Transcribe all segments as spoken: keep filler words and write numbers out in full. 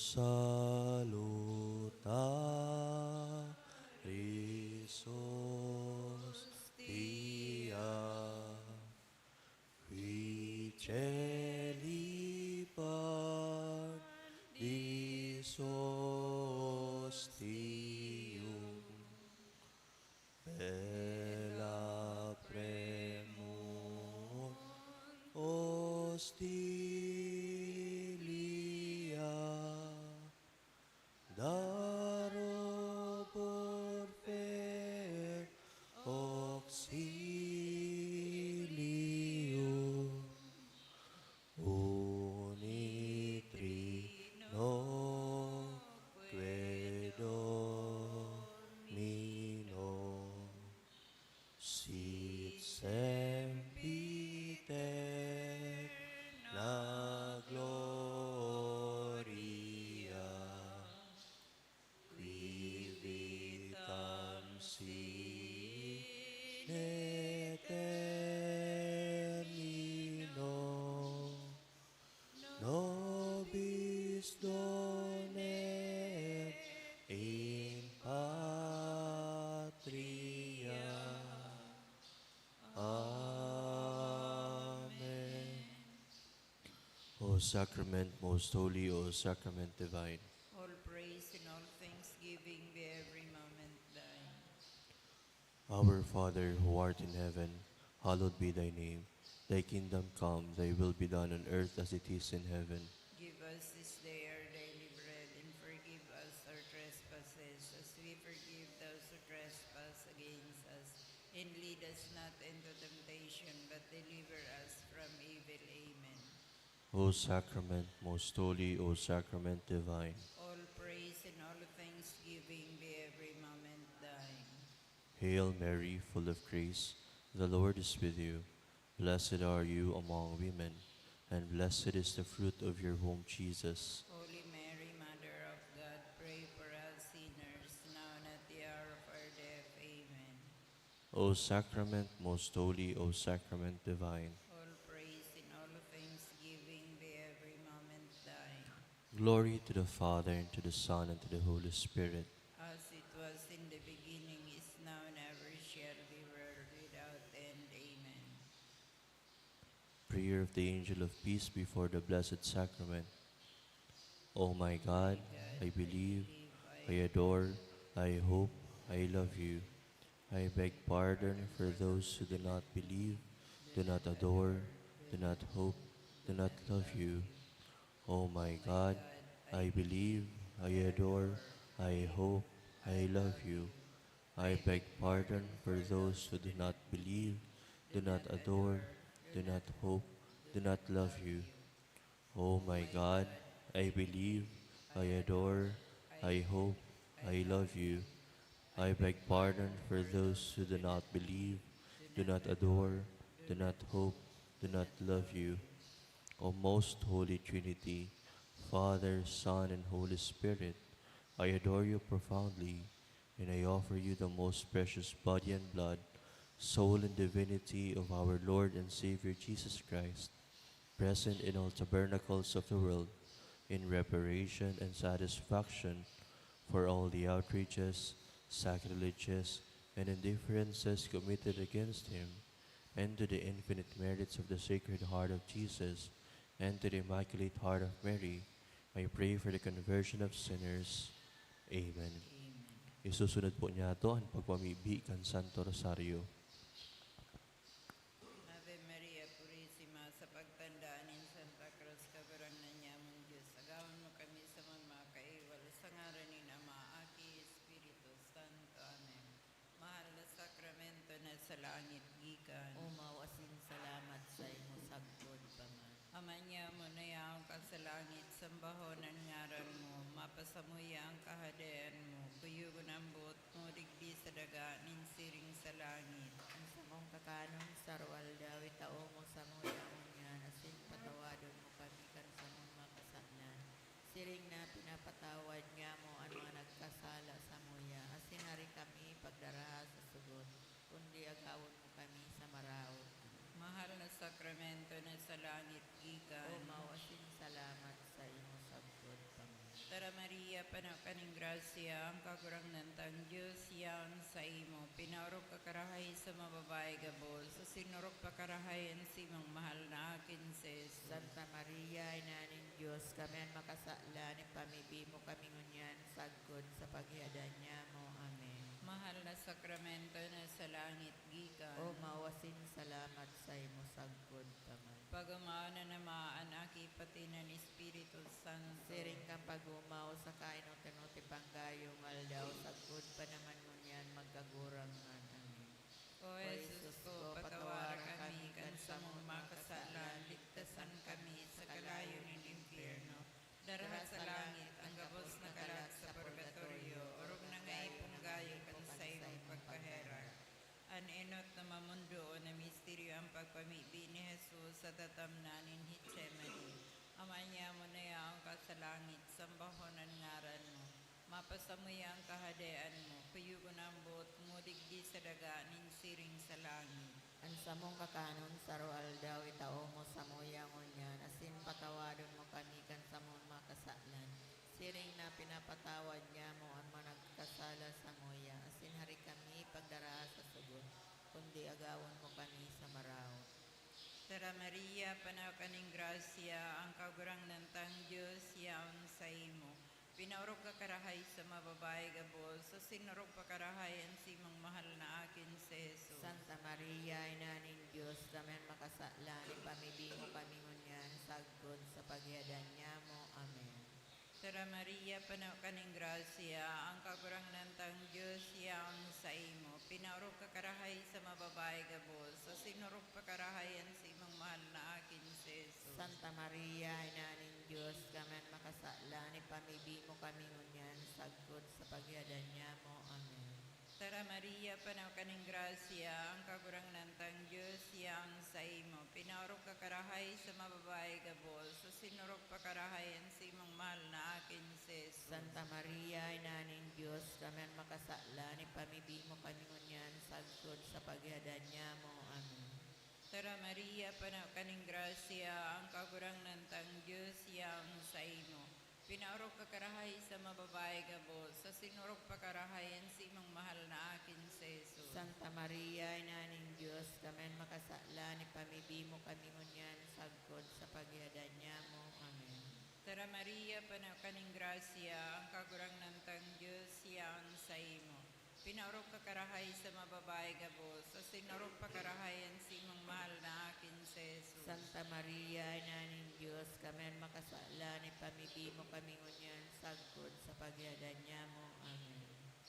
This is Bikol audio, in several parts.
Salutaris hostia, qui caeli parvis ostium, bella premor hostilia, darobor per auxilium, unitrinoque Domino, sit sempiterna gloria, qui vitam sine termino nobis donet in patria. Amen. O Sacrament most holy, O Sacrament divine. All praise and all thanksgiving be every moment thine. Our Father, who art in heaven, hallowed be thy name. Thy kingdom come, thy will be done on earth as it is in heaven. Give us this day our daily bread, and forgive us our trespasses, as we forgive those who trespass against us. And lead us not into temptation, but deliver us from evil. Amen. O Sacrament most holy, O Sacrament divine. All praise and all thanksgiving be every moment thine. Hail Mary, full of grace, the Lord is with you. Blessed are you among women, and blessed is the fruit of your womb, Jesus. Holy Mary, Mother of God, pray for us sinners, now and at the hour of our death. Amen. O Sacrament most holy, O Sacrament divine. All praise and all thanksgiving be every moment thine. Glory to the Father, and to the Son, and to the Holy Spirit. As it was in the beginning, is now, and ever shall be, world without end. Amen. Prayer of the Angel of Peace before the Blessed Sacrament. O my God, I believe, I adore, I hope, I love you. I beg pardon for those who do not believe, do not adore, do not hope, do not love you. O my God, I believe, I adore, I hope, I love you. I beg pardon for those who do not believe, do not adore, do not hope, do not love you. O my God, I believe, I adore, I hope, I love you. I beg pardon for those who do not believe, do not adore, do not hope, do not love you. O most holy Trinity, Father, Son, and Holy Spirit, I adore you profoundly, and I offer you the most precious body and blood, soul and divinity of our Lord and Savior Jesus Christ, present in all tabernacles of the world, in reparation and satisfaction for all the outrages, sacrileges, and indifferences committed against him, and to the infinite merits of the Sacred Heart of Jesus, and to the Immaculate Heart of Mary, I pray for the conversion of sinners. Amen. Amen. Isusunod po niyato an pagmamibi kan Santo Rosario. Ave Maria Purisima, sa pagtanda nin Santa Cruz, Kagurangnan nyamong Dios, agawon mo kami sa mga makaiwal, sa ngaran nin Ama, Aki, Espiritu Santo. Amen. Mahal na sakramento na sa langit gikan. Omaw asin salamat saimo sagkod pa man. Ama nyamo na yaon ka sa langit, sambahon an ngaran mo, mapasamuya an kahadean mo, kuyogon an boot mo digdi sa daga nin siring sa langit. An samong kakanon sa aroaldaw, itao mo samuya ngunyan, asin patawadon mo kami kan samong mga kasalanan, siring na pinapatawad nyamo an mga nagkasala samuya, asin hari kami pagdaraha sa sugot, kundi agawon mo kami sa maraot. Mahal na sakramento na sa langit gikan. Omaw asin salamat saimo sagkod pa man. Pano ka ning grasya, ang Kagurangnan tang Dios yaon saimo. Pinaorog ka karahay sa mga babayi gabos, asin orog pa karahay an simong mahal na aki, si Jesus. Santa Maria, Ina nin Dios, kami an makasalan, ipamibi mo kami ngunyan sagkod sa paghihadan nyamo. Amen. Mahal na sakramento na sa langit gikan. O, mawasin salamat saimo sagkod pa man. Pag-omaw na naman an Aki, pati na an Espiritu Santo. Siring kan pag-omaw sa kainot-inot panggayo nga aldaw, sagkod pa naman ngunyan, magkagurang man. Amen. O Jesus ko, patawara kami kan samong makasalan, ligtasan kami sa kalayo nin impyerno. Dara sa langit ang gabos na kalag sa purgatorio, orog na ngani panggayo kan saimong pagkaherak. An enot na mamundoon na misteryo, an pagpamibi ni Jesus sa tatamnan nin Getsemani. Ama nyamo na yaon ka sa langit, sambahon an ngaran mo. Mapasamuya an kahadean mo. Kuyogon an boot mo digdi sa daga nin siring sa langit. An samong kakanon sa aroaldaw itao mo samuya ngunyan, asin patawadon mo kami kan samong mga kasalan, siring na pinapatawad nyamo an mga nagkasala samuya, asin hari kami pagdaraha sa sugot, kundi agawon mo kami sa maraot. Tara, Maria, pano ka ning grasya, ang Kagurangnan tang Dios yaon saimo. Pinaorog ka karahay sa mga babayi gabos, asin orog pa karahay an simong mahal na aki, si Jesus. Santa Maria, Ina nin Dios, kami an makasalan, ipamibi mo kami ngunyan, sagkod sa paghihadan nyamo. Amen. Tara, Maria, pano ka ning grasya, ang Kagurangnan tang Dios yaon saimo. Pinaorog ka karahay sa mga babayi gabos, asin orog pa karahay an simong mahal na aki, si Jesus. Santa Maria, Ina nin Dios, kami an makasalan, ipamibi mo kami ngunyan, sagkod sa paghihadan nyamo. Amen. Tara, Maria, pano ka ning grasya, ang Kagurangnan tang Dios yaon saimo. Pinaorog ka karahay sa mga babayi gabos, asin orog pa karahay an simong mahal na aki, si Jesus. Santa Maria, Ina nin Dios, kami an makasalan, ipamibi mo kami ngunyan, sagkod sa paghihadan nyamo. Amen. Tara, Maria, pano ka ning grasya, ang Kagurangnan tang Dios yaon saimo. Pinaorog ka karahay sa mga babayi gabos, asin orog pa karahay an simong mahal na aki, si Jesus. Santa Maria, Ina nin Dios, kami an makasalan, ipamibi mo kami ngunyan, sagkod sa paghihadan nyamo. Amen. Tara, Maria, pano ka ning grasya, ang Kagurangnan tang Dios yaon saimo. Pinaorog ka karahay sa mga babayi gabos, asin orog pa karahay an simong mahal na aki, si Jesus. Santa Maria, Ina nin Dios, kami an makasalan, ipamibi mo kami ngunyan, sagkod sa paghihadan nyamo. Amen.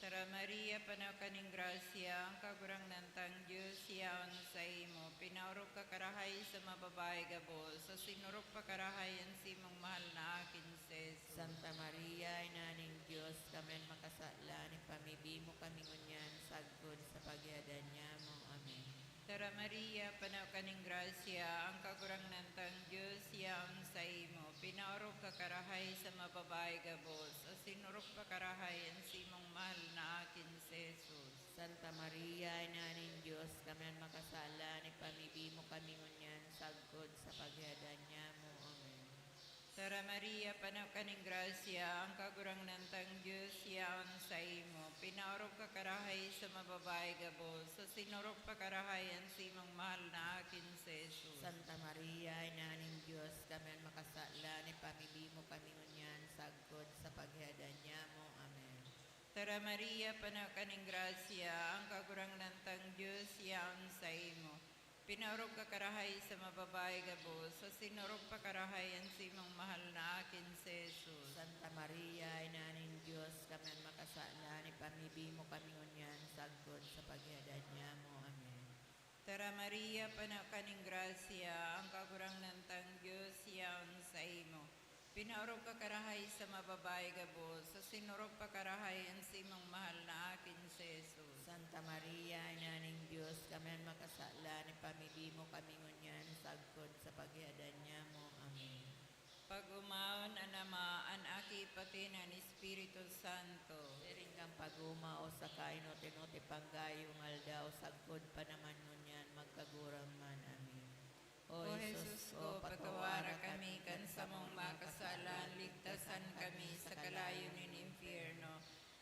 Tara, Maria, pano ka nin grasya, ang Kagurangnan tang Dios yaon saimo. Pinaorog ka karahay sa mga babayi gabos, asin orog pa karahay an simong mahal na aki, si Jesus. Santa Maria, Ina nin Dios, kami an makasalan, ipamibi mo kami ngunyan, sagkod sa paghihadan nyamo. Amen. Tara, Maria, pano ka nin grasya, ang Kagurangnan tang Dios yaon saimo. Pinaorog ka karahay sa mga babayi gabos, asin orog pa karahay an simong mahal na aki, si Jesus. Santa Maria, Ina nin Dios, kami an makasalan, ipamibi mo kami ngunyan, sagkod sa paghihadan nyamo. Amen. Tara, Maria, pano ka nin grasya, ang Kagurangnan tang Dios yaon saimo. Pinaorog ka karahay sa mga babayi gabos, asin orog pa karahay an simong mahal na aki, si Jesus. Santa Maria, Ina nin Dios, kami an makasalan, ipamibi mo kami ngunyan, sagkod sa paghihadan nyamo. Amen. Tara, Maria, pano ka nin grasya, ang Kagurangnan tang Dios yaon saimo. Pinaorog ka karahay sa mga babayi gabos, asin orog pa karahay an simong mahal na aki, si Jesus. Santa Maria, Ina nin Dios, kami an makasalan, ipamibi mo kami ngunyan, sagkod sa paghihadan nyamo. Amen. Tara, Maria, pano ka nin grasya, ang Kagurangnan tang Dios yaon saimo. Pinaorog ka karahay sa mga babayi gabos, asin orog pa karahay an simong mahal na aki, si Jesus. Santa Maria, Ina nin Dios, kami an makasalan, ipamibi mo kami ngunyan, sagkod sa paghihadan nyamo. Amen. Pag-omaw an Ama, an Aki, pati na an Espiritu Santo. Siring kan pag-omaw sa kainot-inot panggayo nga aldaw, sagkod pa naman ngunyan, magkagurang man. Amen. O Jesus ko, patawara kami kan samong mga kasalan, ligtasan kami sa kalayo nin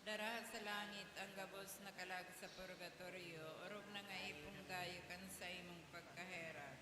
Daraha sa langit ang gabos na kalag sa purgatorio, orog na nga ipunggayo kan saimong pagkaherak.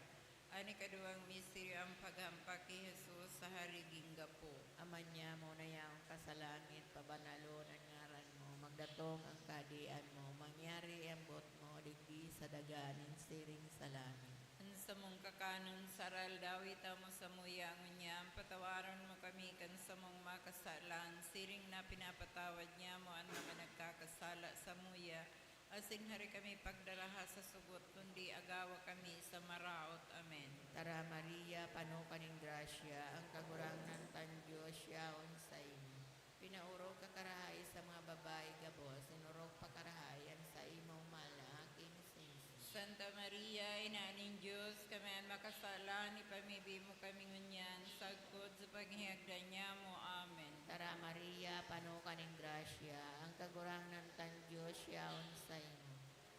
An ikaduwang misteryo, ang paghampak ki Jesus sa hariging gapo. Ama niamo na yaon ka sa langit, pabanalon an ngaran mo, magdatong ang kahadean mo, mangyari ang boot mo digdi sa daga nin siring sa langit. An samong kakanon sa aroaldaw, itao mo samuya ngunyan, patawaron mo kami kan samong mga kasalan, siring na pinapatawad niamo an mga nagkakasala samuya, asin hari kami pagdaraha sa sugot, kundi agawa kami sa maraot. Amen. Tara, Maria, pano ka nin grasya, ang Kagurangnan kan Dios yaon saimo. Pinaorog ka karahay sa mga babayi gabos, asin orog pa karahay an saimong mahal na aki na si Jesus. Santa Maria, Ina nin Dios, kami an makasalan, ipamibi mo kami ngunyan, sagkod sa paghihagdan niamo. Amen. Tara, Maria, pano ka nin grasya, ang Kagurangnan kan Dios yaon saimo.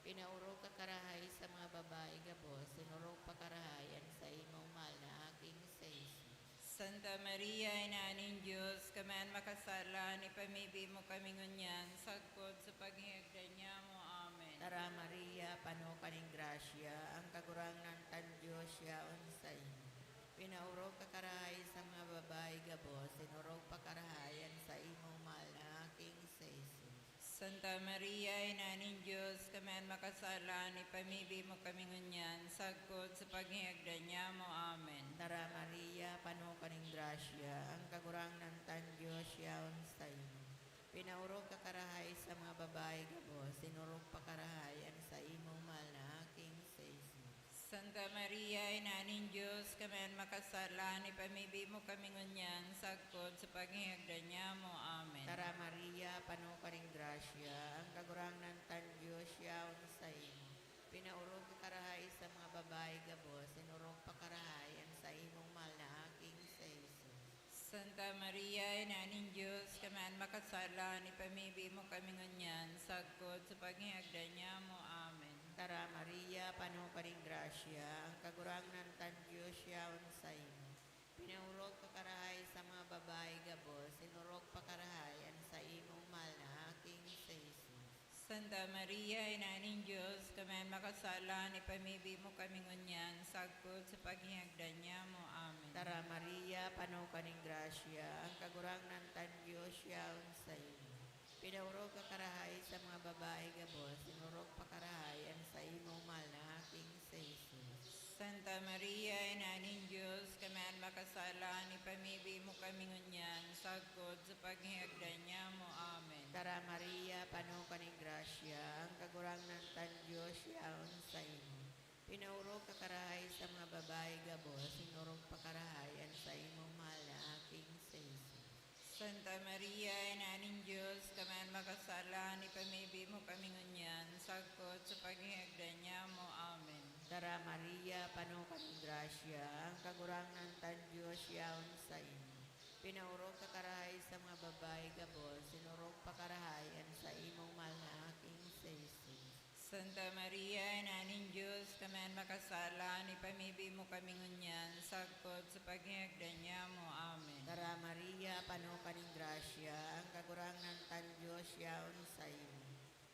Pinaorog ka karahay sa mga babayi gabos, asin orog pa karahay an saimong mahal na aki na si Jesus. Santa Maria, Ina nin Dios, kami an makasalan, ipamibi mo kami ngunyan, sagkod sa paghihagdan niamo. Amen. Tara, Maria, pano ka nin grasya, ang Kagurangnan kan Dios yaon saimo. Pinaorog ka karahay sa mga babayi gabos, asin orog pa karahay an saimong mahal na aki na si Jesus. Santa Maria, Ina nin Dios, kami an makasalan, ipamibi mo kami ngunyan, sagkod sa paghihagdan niamo. Amen. Tara, Maria, pano ka nin grasya, ang Kagurangnan kan Dios yaon saimo. Pinaorog ka karahay sa mga babayi gabos, asin orog pa karahay an saimong mahal na aki na si Jesus. Santa Maria, Ina nin Dios, kami an makasalan, ipamibi mo kami ngunyan, sagkod sa paghihagdan niamo. Amen. Tara, Maria, pano ka nin grasya, ang Kagurangnan kan Dios yaon saimo. Pinaorog ka karahay sa mga babayi gabos, asin orog pa karahay an saimong mahal na aki na si Jesus. Santa Maria, Ina nin Dios, kami an makasalan, ipamibi mo kami ngunyan, sagkod sa paghihagdan niamo. Amen. Tara, Maria, pano ka nin grasya, ang Kagurangnan kan Dios yaon saimo. Pinaorog ka karahay sa mga babayi gabos, asin orog pa karahay an saimong mahal na aki na si Jesus. Santa Maria, Ina nin Dios, kami an makasalan, ipamibi mo kami ngunyan, sagkod sa paghihagdan niamo. Amen. Tara, Maria, pano ka nin grasya, ang Kagurangnan kan Dios yaon saimo. Pinaorog ka karahay sa mga babayi gabos, asin orog pa karahay an saimong mahal na aki na si Jesus. Santa Maria, Ina nin Dios, kami an makasalan, ipamibi mo kami ngunyan, sagkod sa paghihagdan niamo. Amen. Tara, Maria, pano ka nin grasya, ang Kagurangnan kan Dios yaon saimo. Pinaorog ka karahay sa mga babayi gabos, asin orog pa karahay an saimong mahal na aki na si Jesus. Santa Maria, Ina nin Dios, kami an makasalan, ipamibi mo kami ngunyan, sagkod sa paghihagdan niamo. Amen. Tara, Maria, pano ka nin grasya, ang Kagurangnan kan Dios yaon saimo. Pinaorog ka karahay sa mga babayi gabos, asin orog pa karahay an saimong mahal na aki na si Jesus. Santa Maria, Ina nin Dios, kami an makasalan, ipamibi mo kami ngunyan, sagkod sa paghihagdan niamo. Amen. Tara, Maria, pano ka nin grasya, ang Kagurangnan kan Dios yaon saimo.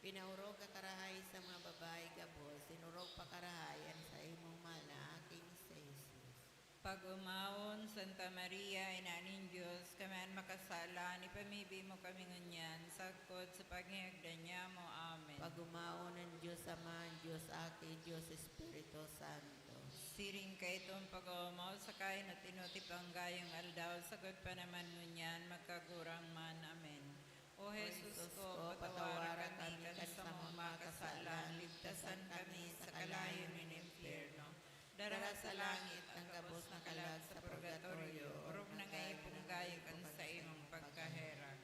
Pinaorog ka karahay sa mga babayi gabos, asin orog pa karahay an saimong mahal na aki na si Jesus. Pag-omawon, Santa Maria, Ina nin Dios, kami an makasalan, ipamibi mo kami ngunyan, sagkod sa paghihagdan niamo. Amen. Pag-omawon an Dios Ama, an Dios Aki, Dios Espiritu Santo. Siring kaitong pag-oomaw sa kainot-inot, ipanggayong aldaw, sagkod pa naman ngunyan, magkagurang man. Amen. O Jesus ko, patawaran kami kan samong mga kasalan, ligtasan kami sa kalayo nin impyerno. Dara sa langit an gabos na kalag sa purgatorio, orog na nga ipunggayo kan saimong pagkaherak.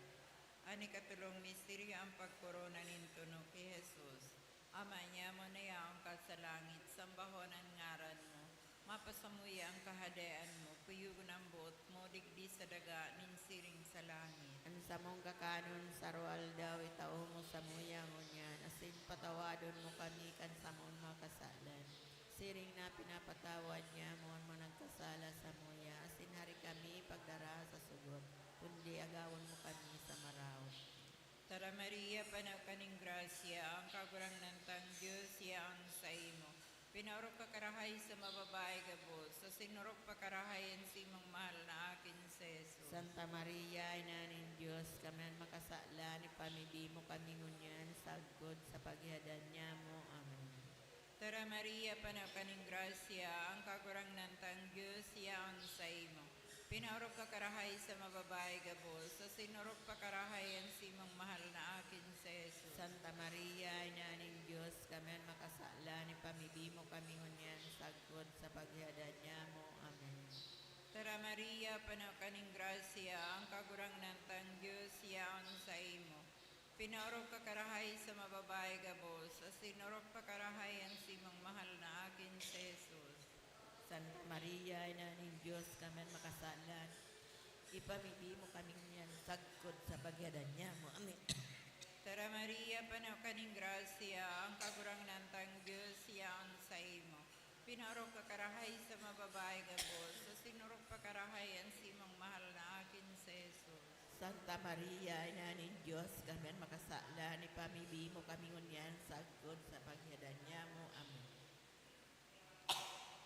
An ikatulong misteryo, an pagkorona nin tunok ki Jesus. Ama niamo na yaon ka sa langit, sambahon an ngaran mo. Mapasamuya an kahadean mo, kuyogon an boot mo digdi sa daga nin siring sa langit. An samong kakanon sa aroaldaw itao mo samuya ngunyan, asin patawadon mo kami kan samong mga kasalan, siring na pinapatawad niamo an mga nagkasala samuya, asin hari kami pagdaraha sa sugot, kundi agawon mo kami sa maraot. Tara, Maria, pano ka nin grasya, ang Kagurangnan tang Dios yaon saimo. Pinaorog ka karahay sa mga babayi gabos, asin orog pa karahay an simong mahal na aki na si Jesus. Santa Maria, Ina nin Dios, kami an makasalan, ipamibi mo kami ngunyan sagkod sa paghihadan nyamo. Amen. Tara, Maria, pano ka nin grasya, ang Kagurangnan tang Dios yaon saimo. Pinaorog ka karahay sa mga babayi gabos, asin orog pa karahay an simong mahal na aki na si Jesus. Santa Maria, Ina nin Dios, kami an makasalan, ipamibi mo kami ngunyan sagkod sa paghihadan nyamo. Amen. Tara, Maria, pano ka nin grasya, ang Kagurangnan tang Dios yaon saimo. Pinaorog ka karahay sa mga babayi gabos, asin orog pa karahay an simong mahal na aki na si Jesus. Santa Maria, Ina nin Dios, kami an makasalan, ipamibi mo kami ngunyan sagkod sa paghihadan nyamo. Amen. Tara, Maria, pano ka nin grasya, ang Kagurangnan tang Dios yaon saimo. Pinaorog ka karahay sa mga babayi gabos, asin orog pa karahay an simong mahal na aki na si Jesus. Santa Maria, Ina nin Dios, kami an makasalan, ipamibi mo kami ngunyan sagkod sa paghihadan nyamo. Amen.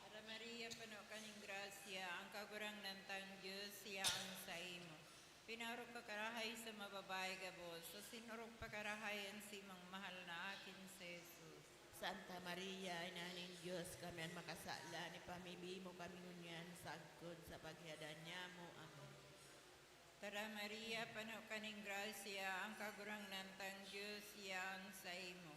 Tara, Maria, pano ka nin grasya, ang Kagurangnan tang Dios yaon saimo. Pinaorog ka karahay sa mga babayi gabos, asin orog pa karahay an simong mahal na aki na si Jesus. Santa Maria, Ina nin Dios, kami an makasalan, ipamibi mo kami ngunyan sagkod sa paghihadan nyamo. Amen. Tara, Maria, pano ka nin grasya, ang Kagurangnan tang Dios yaon saimo.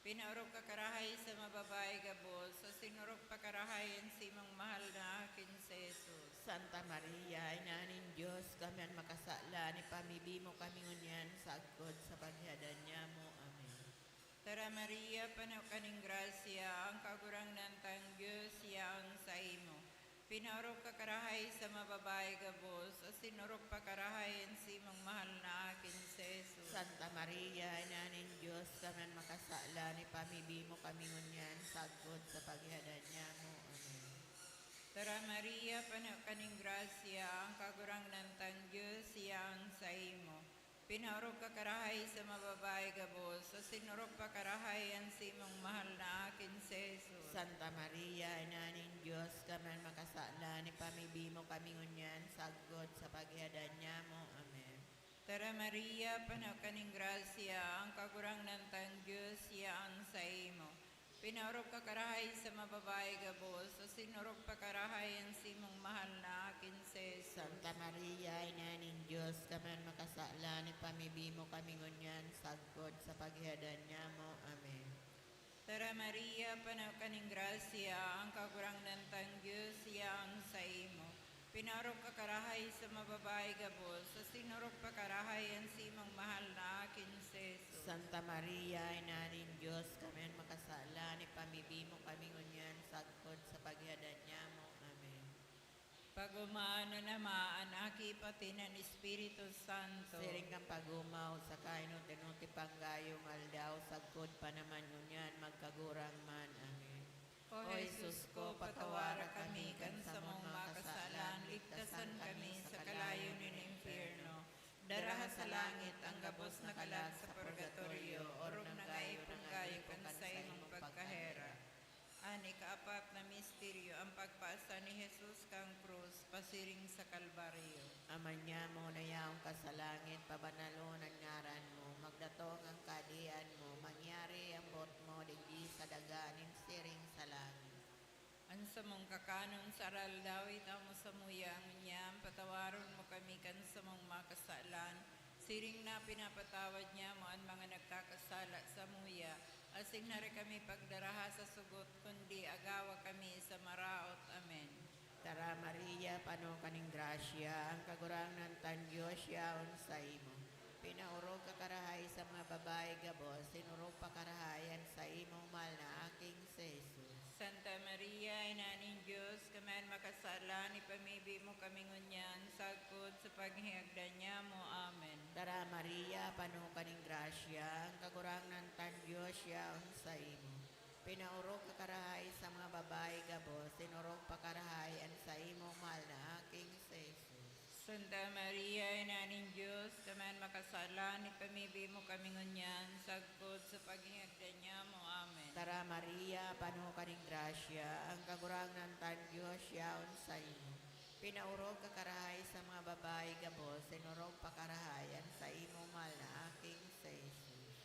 Pinaorog ka karahay sa mga babayi gabos, asin orog pa karahay an simong mahal na aki na si Jesus. Santa Maria, Ina nin Dios, kami an makasalan, ipamibi mo kami ngunyan sagkod sa paghihadan nyamo. Amen. Tara, Maria, pano ka nin grasya, ang Kagurangnan tang Dios yaon saimo. Pinaorog ka karahay sa mga babayi gabos, asin orog pa karahay an simong mahal na aki na si Jesus. Santa Maria, Ina nin Dios, kami an makasalan, ipamibi mo kami ngunyan sagkod sa paghihadan nyamo. Amen. Tara, Maria, pano ka nin grasya, ang Kagurangnan tang Dios yaon saimo. Pinaorog ka karahay sa mga babayi gabos, asin orog pa karahay an simong mahal na aki na si Jesus. Santa Maria, Ina nin Dios, kami an makasalan, ipamibi mo kami ngunyan sagkod sa paghihadan nyamo. Amen. Tara, Maria, pano ka nin grasya, ang Kagurangnan tang Dios yaon saimo. Pinaorog ka karahay sa mga babayi gabos, asin orog pa karahay an simong mahal na aki na si Jesus. Santa Maria, Ina nin Dios, kami an makasalan, ipamibi mo kami ngunyan sagkod sa paghihadan nyamo. Amen. Tara, Maria, pano ka nin grasya, ang Kagurangnan tang Dios yaon saimo. Pinaorog ka karahay sa mga babayi gabos, asin orog pa karahay an simong mahal na aki na si Jesus. Santa Maria, Ina nin Dios, kami an makasalan, ipamibi mo kami ngunyan sagkod sa paghihadan nyamo. Amen. Pag-omahan an Ama, an Aki, pati an Espiritu Santo. Siring kan pag-omaw, sa kainot-inot, panggayo, aldaw, sagkod pa naman ngunyan, magkagurang man. Amen. O Jesus ko, patawara kami kan samong mga kasalan, ligtasan kami sa kalayo nin impyerno. Daraha sa langit an gabos na kalag sa purgatorio, orog na gayo-gayo kan saimong pagkahera. An ikaapat na misteryo, an pagpaasa ni Jesus kan krus pasiring sa Kalbaryo. Ama nyamo na yaon ka sa langit, pabanalon an ngaran mo, magdatong an kahadean mo, mangyari an boot mo digdi sa daga nin siring sa langit. An samong kakanon sa aroaldaw itao mo samuya ngunyan, patawaron mo kami kan samong mga kasalan, siring na pinapatawad nyamo an mga nagkakasala samuya, asin hare kami pagdaraha sa sugot, kundi agawa kami sa maraot. Amen. Tara, Maria, pano ka nin grasya, ang Kagurangnan tang Dios yaon saimo. Pinaorog ka karahay sa mga babayi gabos, asin orog pa karahay an saimong mahal na aking si Jesus. Santa Maria, Ina nin Dios, kami an makasalan, ipamibi mo kami ngunyan, sagkod sa paghihagdan nyamo. Amen. Tara, Maria, pano ka nin grasya, ang Kagurangnan tang Dios yaon saimo. Pinaorog ka karahay sa mga babayi gabos, asin orog pa karahay an saimong mahal na aking si Jesus. Santa Maria, Ina nin Dios, kami an makasalan, Ipamibi mo kami ngunyan, sagkod sa paghingagdan niya mo. Amen. Tara, Maria, pano ka ning grasya, ang Kagurangnan tan Dios yaon saimo. Pinaorog ka karahay sa mga babayi gabos, sinorog pa karahay an saimong mahal na aking si Jesus.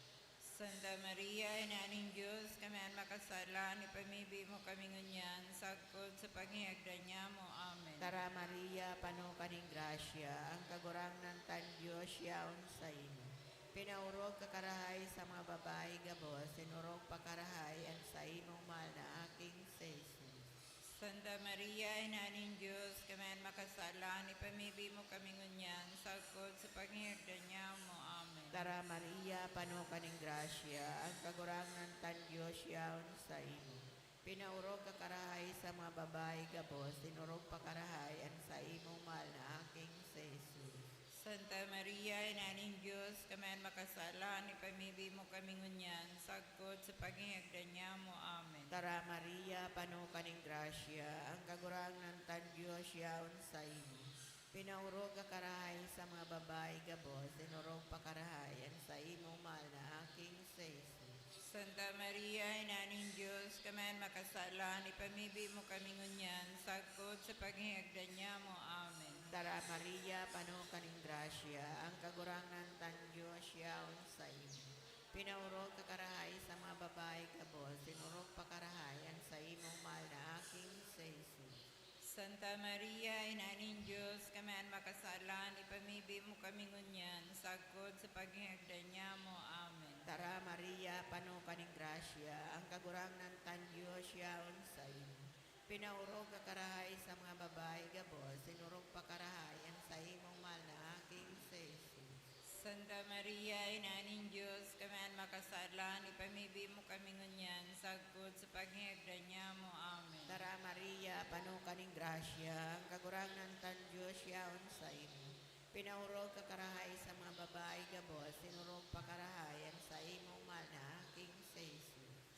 Santa Maria, Ina nin Dios, kami an makasalan, ipamibi mo kami ngunyan, sagkod sa paghingagdan niya mo. Amen. Tara, Maria, pano ka ning grasya, ang Kagurangnan tan Dios yaon saimo. Pinaorog ka karahay sa mga babayi gabos, sinorog pa karahay an saimong mahal na aking si Jesus. Santa Maria, Ina nin Dios, kami an makasalan, ipamibi mo kami ngunyan, sagkod sa paghingagdan niya mo. Amen. Tara, Maria, pano ka ning grasya, ang Kagurangnan tan Dios yaon saimo. Pinaorog ka karahay sa mga babayi gabos, sinorog pa karahay an saimong mahal na aking si Jesus. Santa Maria, Ina nin Dios, kami an makasalan, ipamibi mo kami ngunyan, sagkod sa paghingagdan niya mo. Amen. Tara, Maria, pano ka ning grasya, ang Kagurangnan tan Dios yaon saimo. Pinaorog ka karahay sa mga babayi gabos, sinorog pa karahay an saimong mahal na aking si Jesus. Santa Maria, Ina nin Dios, kami an makasalan, ipamibi mo kami ngunyan, sagkod sa paghingagdan niya mo. Amen. Tara, Maria, pano ka ning grasya, ang Kagurangnan tan Dios yaon saimo. Pinaorog ka karahay sa mga babayi gabos, sinorog pa karahay an saimong mahal na aking si Jesus. Santa Maria, Ina nin Dios, kami an makasalan, ipamibi mo kami ngunyan, sagkod sa paghingagdan niya mo. Amen. Tara, Maria, pano ka ning grasya, ang Kagurangnan tan Dios yaon saimo. Pinaorog ka karahay sa mga babayi gabos, sinorog pa karahay an saimong mahal na aking si Jesus. Santa Maria, Ina nin Dios, kami an makasalan, ipamibi mo kami ngunyan, sagkod sa paghingagdan niya mo. Amen. Tara, Maria, pano ka ning grasya, ang Kagurangnan tan Dios yaon saimo. Pinaorog ka karahay sa mga babayi gabos, sinorog pa karahay an saimong mahal na aking si Jesus.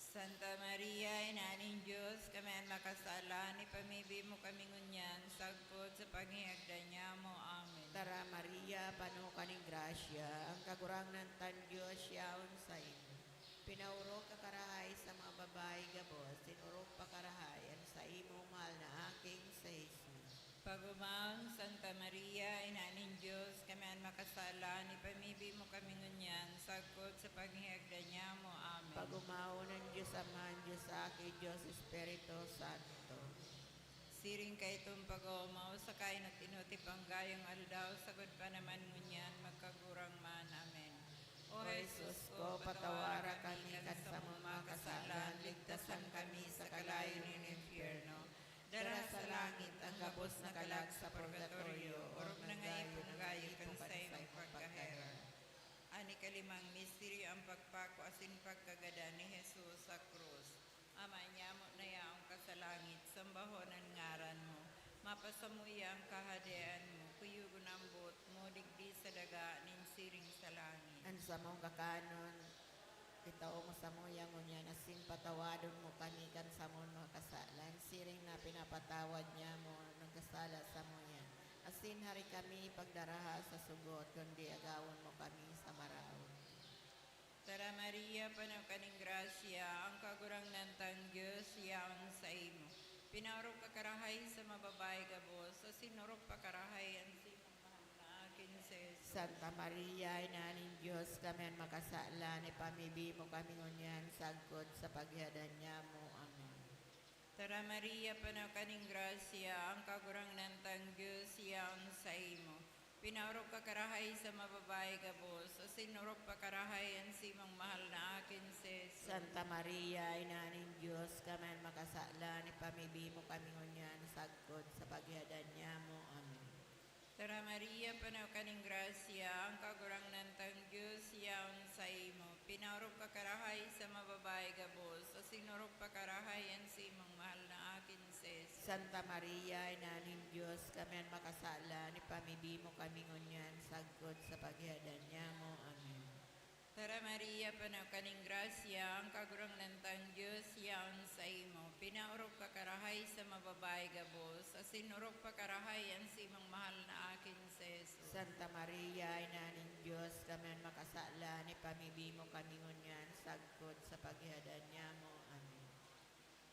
Santa Maria, Ina nin Dios, kami an makasalan, ipamibi mo kami ngunyan, sagkod sa paghingagdan niya mo. Amen. Tara, Maria, pano ka ning grasya, ang Kagurangnan tan Dios yaon saimo. Pinaorog ka karahay sa mga babayi gabos, sinorog pa karahay an saimong mahal na aking si Jesus. Pag-omawon, Santa Maria, Ina nin Dios, kami an makasalan, ipamibi mo kami ngunyan, sagkod sa paghingagdan niya mo. Amen. Pag-omawon an Dios Ama, an Dios Aki, Dios Espiritu Santo. Siring kaitong pag-oomaw sa kainot-inot ipang gayong aldaw, sagkod pa naman ngunyan, magkagurang man. Amen. O Jesus ko, patawara kami kan samong mga kasalan, ligtasan kami sa kalayo nin impyerno. Dara sa langit ang gabos na kalag sa purgatorio, orog na ngani pong gayo kan saimong pagkaherak. An ikalimang misteryo, ang pagpako asin pagkagadan ni Jesus sa krus. Ama nyamo na yaon ka sa langit, sambahon an ngaran mo. Mapasamuya an kahadean mo, kuyogon an boot mo digdi sa daga nin siring sa langit. An samong kakanon, itao mo samuya ngunyan, asin patawadon mo kami kan samong mga kasalan, siring na pinapatawad nyamo an nagkasala samuya. Asin hari kami pagdaraha sa sugot, kundi agawon mo kami sa maraot. Tara, Maria, pano ka nin grasya, ang Kagurangnan tang Dios yaon saimo. Pinaorog ka karahay sa mga babayi gabos, asin orog pa karahay an saimong mahal na aki na si Jesus. Santa Maria, Ina nin Dios, kami an makasalan, ipamibi mo kami ngunyan sagkod sa paghihadan nyamo. Amen. Tara, Maria, pano ka nin grasya, ang Kagurangnan tang Dios yaon saimo. Pinaorog ka karahay sa mga babayi gabos, asin orog pa karahay an saimong mahal na aki na si Jesus. Santa Maria, Ina nin Dios, kami an makasalan, ipamibi mo kami ngunyan sagkod sa paghihadan nyamo. Amen. Tara, Maria, pano ka nin grasya, ang Kagurangnan tang Dios yaon saimo. Pinaorog ka karahay sa mga babayi gabos, asin orog pa karahay an saimong mahal na aki na si Jesus. Santa Maria, Ina nin Dios, kami an makasalan, ipamibi mo kami ngunyan sagkod sa paghihadan nyamo. Amen. Maria, pano ka nin grasya, ang Kagurangnan tang Dios yaon saimo. Pinaorog ka karahay sa mga babayi gabos, asin orog pa karahay an simong mahal na aki, si Jesus. Santa Maria, Ina nin Dios, kami an makasalan, ipamibi mo kami ngunyan sagkod sa paghihadan nyamo. Amen.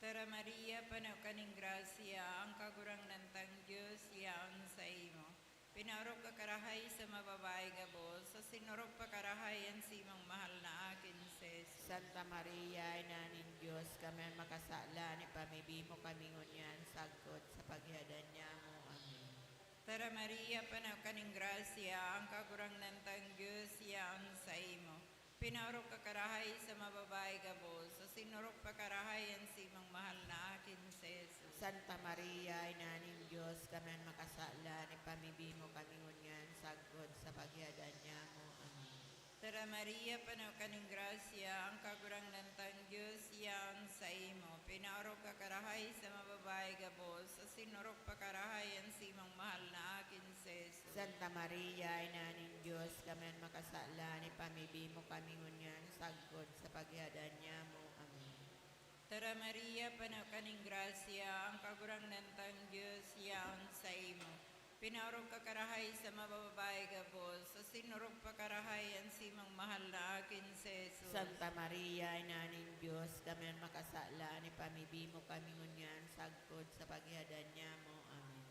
Tara, Maria, pano ka nin grasya, ang Kagurangnan tang Dios yaon saimo. Pinaorog ka karahay sa mga babayi gabos, asin orog pa karahay an simong mahal na aki, si Jesus. Santa Maria, Ina nin Dios, kami an makasalan, ipamibi mo kami ngunyan sagkod sa paghihadan nyamo. Amen. Tara, Maria, pano ka nin grasya, ang Kagurangnan tang Dios yaon saimo. Pinaorog ka karahay sa mga babayi gabos, asin orog pa karahay an simong mahal na aki, si Jesus. Santa Maria, Ina nin Dios, kami an makasalan, ipamibi mo kami ngunyan sagkod sa paghihadan nyamo. Amen. Tara, Maria, pano ka nin grasya, ang Kagurangnan tang Dios yaon saimo. Pinaorog ka karahay sa mga babayi gabos, asin orog pa karahay an simong mahal na aki, si Jesus. Santa Maria, Ina nin Dios, kami an makasalan, ipamibi mo kami ngunyan sagkod sa paghihadan nyamo. Amen. Tara, Maria, pano ka nin grasya, ang Kagurangnan tang Dios yaon saimo. Pinaorog ka karahay sa mga babayi gabos, asin orog pa karahay an simong mahal na aki, si Jesus. Santa Maria, Ina nin Dios, kami an makasalan, ipamibi mo kami ngunyan sagkod sa paghihadan nyamo. Amen.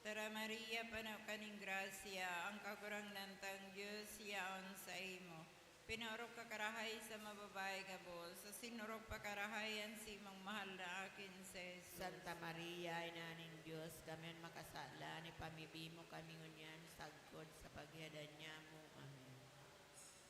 Tara, Maria, pano ka nin grasya, ang Kagurangnan tang Dios yaon saimo. Pinaorog ka karahay sa mga babayi gabos, asin orog pa karahay an simong mahal na aki, si Jesus. Santa Maria, Ina nin Dios, kami an makasalan, ipamibi mo kami ngunyan sagkod sa paghihadan nyamo. Amen.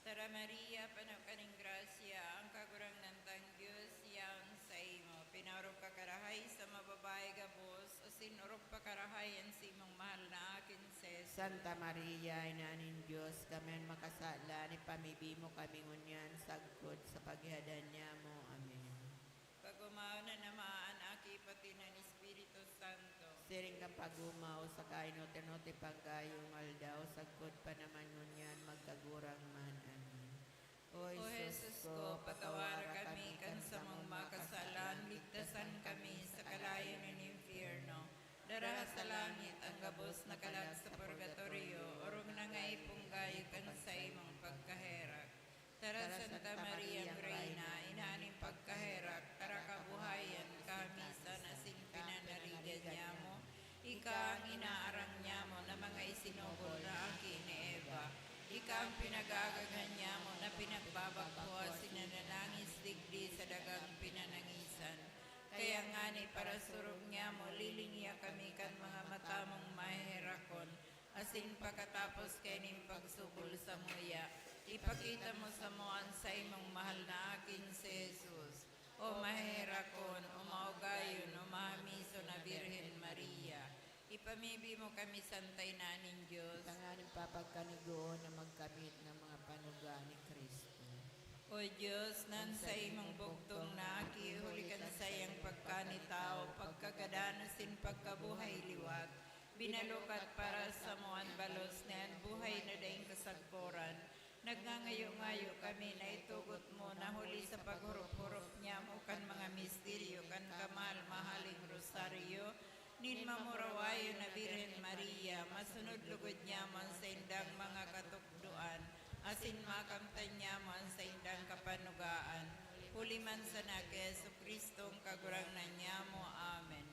Tara, Maria, pano ka nin grasya, ang Kagurangnan tang Dios yaon saimo. Pinaorog ka karahay sa mga babayi gabos, asin orog pa karahay an simong mahal na aki, si Jesus. Santa Maria, Ina nin Dios, kami an makasalan, ipamibi mo kami ngunyan sagkod sa paghihadan nyamo. Amen. Pag-omawon an Ama, an Aki, pati an Espiritu Santo. Siring kan pag-omaw, saka inot-inot, pangagayong aldaw, sagkod pa naman ngunyan, magkagurang man. Amen. O Jesus ko, patawara kami kan samong mga kasalan, ligtasan kami sa kalayo nin impyerno. Daraha sa langit an gabos na kalag sa purgatorio, orog na nga ipunggayo kan saimong pagkaherak. Tara, Santa Mariang Reyna, Ina nin pagkaherak, tara kabuhayan kami sa asin pinanarigan nyamo. Ika an inaaram nyamo na mga isinubol na aki ni Eva. Ika an pinag-aagaghan nyamo na pinagbabagho asin nananangis digdi sa dagang pinanangisan. Kaya ngani, parasurog nyamo, lilingia kami kan mga mata mong maheherakon, asin pakatapos kaining pagsubol samuya, ipakita mo samo an saimong mahal na akin si Jesus. O maheherakon, o maugayon, o mahamiso na Birhen Maria, ipamibi mo kami, Santa Ina nin Dios, tanganing papagkanigoon na magkamit ng mga panuga ni Cristo. O Dios, nan saimong bugtong na aki, huli kan saiyang pagkanitao, pagkagadan asin pagkabuhay liwat, binalukat para samo an balos na an buhay na daing kasagporan, nagngangayo-ngayo kami na itugot mo na huli sa paghurop-hurop nyamo kan mga misteryo kan kamahal-mahaling rosaryo nin mamurawayon na Birhen Maria, masunod lugod nyamo an saindang mga katukdoan, asin makamtan nyamo an saindang kapanugaan. Huli man sana ki Jesu-Cristong Kagurangnan nyamo. Amen.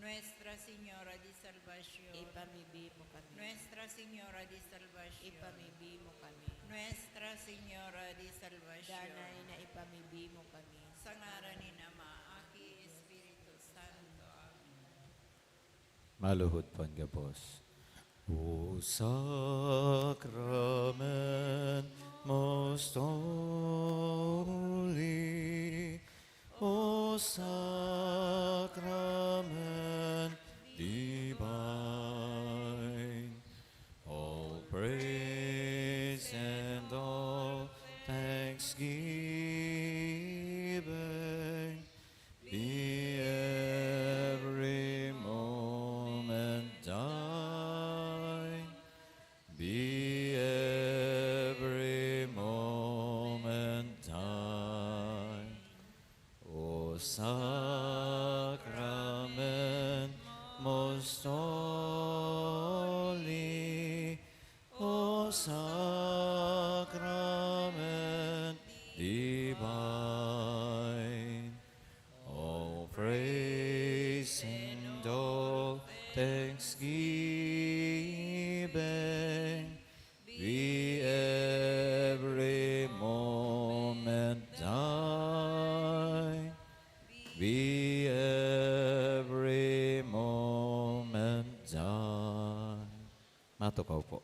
Nuestra Señora de Salvacion. Ipamibi mo kami. Nuestra Señora de Salvacion. Ipamibi mo kami. Nuestra Señora de Salvacion. Danay na ipamibi mo kami. Sa ngaran nin Ama, Aki, Espiritu Santo. Amen. Maluhod po an gabos. O Sacrament most holy, O Sacrament divine, all praise and all thanksgiving be every moment thine. Be every moment Sacrament most holy, O Sacrament divine, all praise and all thanksgiving be every moment thine, be every moment thine. Matukaw po.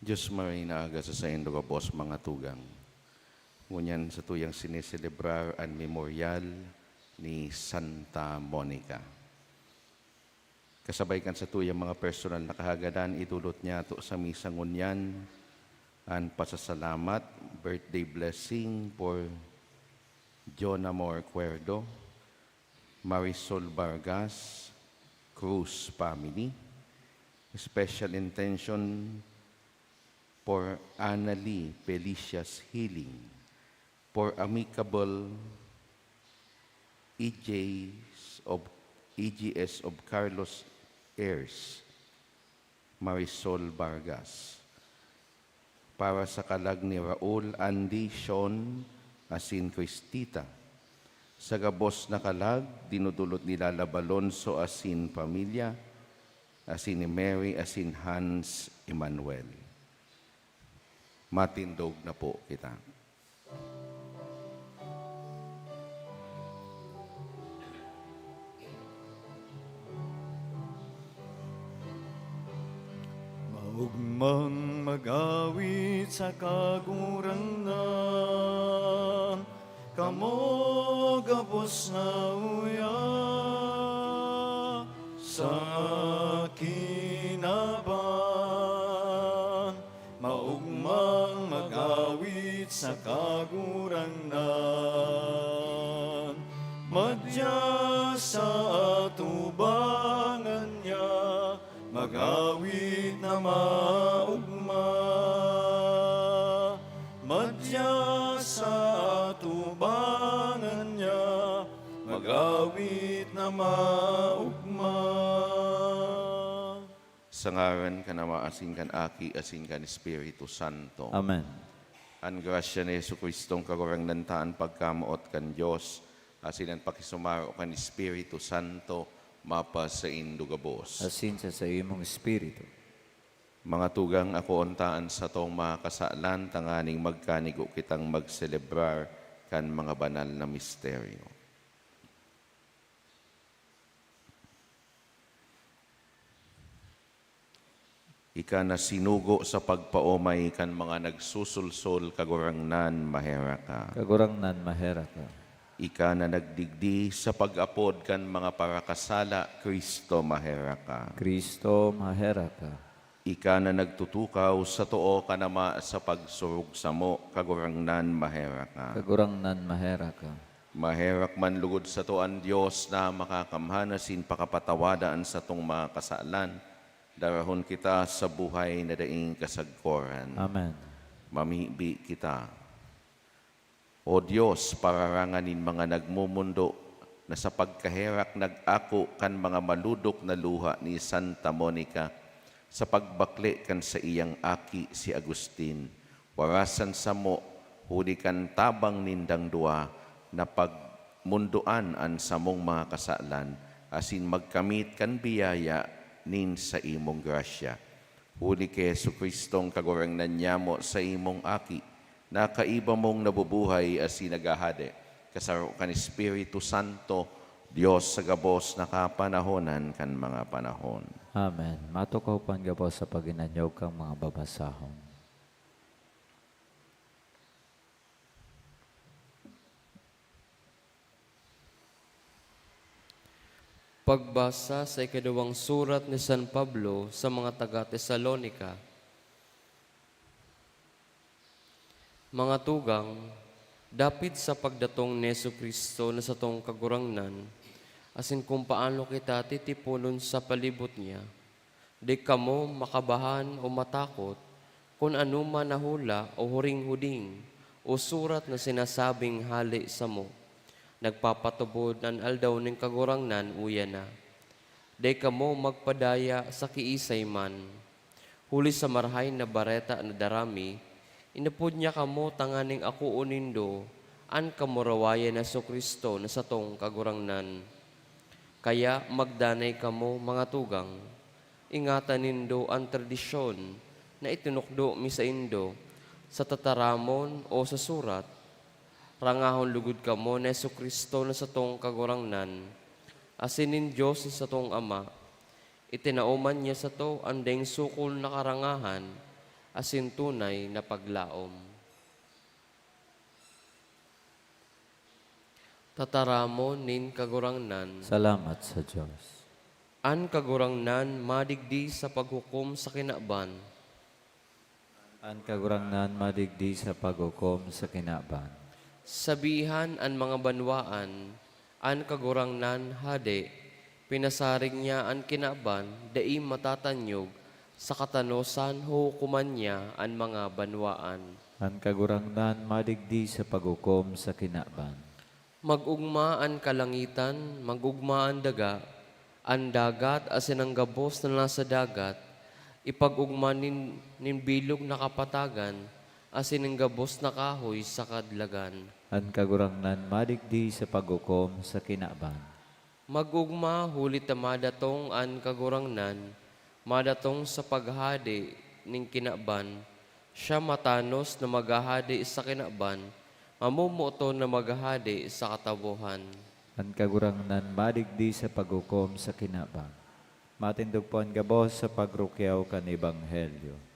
Diyos marhay na aga sa saindo gabos, mga tugang. Ngunyan satuyang sineselebrar an memoryal ni Santa Monica. Kasabay kan satuyang mga personal na kahagadan, idolot niyato sa misa ngunyan an pasasalamat, birthday blessing for Jonamor Cuerdo, Marisol Vargas, Cruz family. Special intention for Annalie Felicia's healing, for amicable E Js of, E G S of Carlos Ayres, Marisol Vargas. Para sa kalag ni Raul, Andy, Sean, asin Cristita. Sa gabos na kalag, dinudulot ni Lala Balonso asin pamilya, asin ni Mary asin Hans Emmanuel. Matindog na po kita. Maogmang mag-awit sa Kagurangnan, kamo gabos na uya sa kinaban. Maogmang mag-awit sa Kagurangnan, madya sa atubangan niya, mag-awit na maogma. Madya sa atubangan niya, mag-awit na maogma. Sa ngaran kan Ama, asin kan Aki, asin kan Espiritu Santo. Amen. An grasya ni Jesu-Cristong Kagurangnan ta, an pagkamoot kan Dios, asin an pakisumaro kan Espiritu Santo, mapasaindo gabos. Asin sa saimong espiritu. Mga tugang, akoon ta an satong mga kasalan tanganing magkanigo kitang magselebrar kan mga banal na misteryo. Ika na sinugo sa pagpaomay kan mga nagsusulsol, Kagurangnan, maherak ka. Kagurangnan, maherak ka. Ika na nagdigdi sa pag-apod kan mga parakasala, Cristo, maherak ka. Cristo, maherak ka. Ika na nagtutukaw sa too kan Ama sa pagsurog samo, Kagurangnan, maherak ka. Kagurangnan, maherak ka. Maherak man lugod sato an Dios na makakamhan asin pakapatawada an satong mga kasalan, darahon kita sa buhay na daing kasagkoran. Amen. Mamibi kita. O Dios, pararangan nin mga nagmomondo na sa pagkaherak nag-ako kan mga malodok na luha ni Santa Monica sa pagbakle kan saiyang aki si Agustin, warasan samo huli kan tabang nindang duwa na pagmondoan an samong mga kasalan asin magkamit kan biyaya nin saimong grasya. Huli ki Jesu-Cristong Kagurangnan nyamo, saimong Aki, na kaiba mong nabubuhay asin naghahade, kasaro kan Espiritu Santo, Dios sa gabos na kapanahonan kan mga panahon. Amen. Matukaw pa an gabos sa pag-inanyog kan mga babasahon. Pagbasa sa ikaduwang surat ni San Pablo sa mga taga Tesalonica. Mga tugang, dapit sa pagdatong ni Jesu-Cristo na satong Kagurangnan, asin kung paano kita titiponon sa palibot niya, di kamo makabahan o matakot kun anoman na hula o huring-huding o surat na sinasabing hale samo. Nagpapatubod an aldaw nin Kagurangnan uya na. Dai kamo magpadaya sa kiisay man. Huli sa Marahay na Bareta na dara mi, inapod niya kamo tanganing akoon nindo an kamurawayan ni Jesu-Cristo na satong Kagurangnan. Kaya magdanay kamo, mga tugang, ingatan nindo an tradisyon na itinukdo mi saindo. Sa tataramon o sa surat, rangahon lugod kamo ni Jesu-Cristo na satong Kagurangnan, asin nin Dios na satong Ama. Itinao man niya sato an daing sukol na karangahan asin tunay na paglaom. Tataramon nin Kagurangnan. Salamat sa Dios. An Kagurangnan madigdi sa paghukom sa kinaban. An Kagurangnan madigdi sa paghukom sa kinaban. Sabihan an mga banwaan, an Kagurangnan hade, pinasarig niya an kinaban, dai matatanyog, sa katanosan huhukoman niya an mga banwaan. An Kagurangnan madigdi sa paghukom sa kinaban. Mag-ogma an kalangitan, mag-ogma an daga, an dagat asin an gabos na nasa dagat, ipag-ogma nin, nin bilog na kapatagan asin nin gabos na kahoy sa kadlagan. An Kagurangnan madigdi sa paghukom sa kinaban. Mag-ogma huli ta madatong an Kagurangnan, madatong sa paghade nin kinaban. Siya matanos na maghahade sa kinaban, mamomoton na maghahade sa katawohan. An Kagurangnan madigdi sa paghukom sa kinaban. Matindog po an gabos sa pagrukyaw kan Ebanghelyo.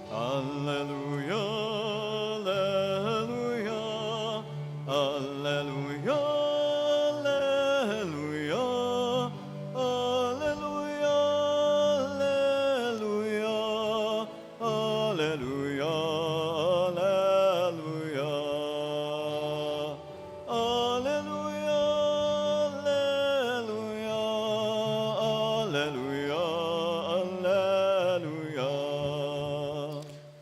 Alleluia, alleluia, alleluia, alleluia, alleluia, alleluia, alleluia, alleluia. Alleluia, alleluia, alleluia,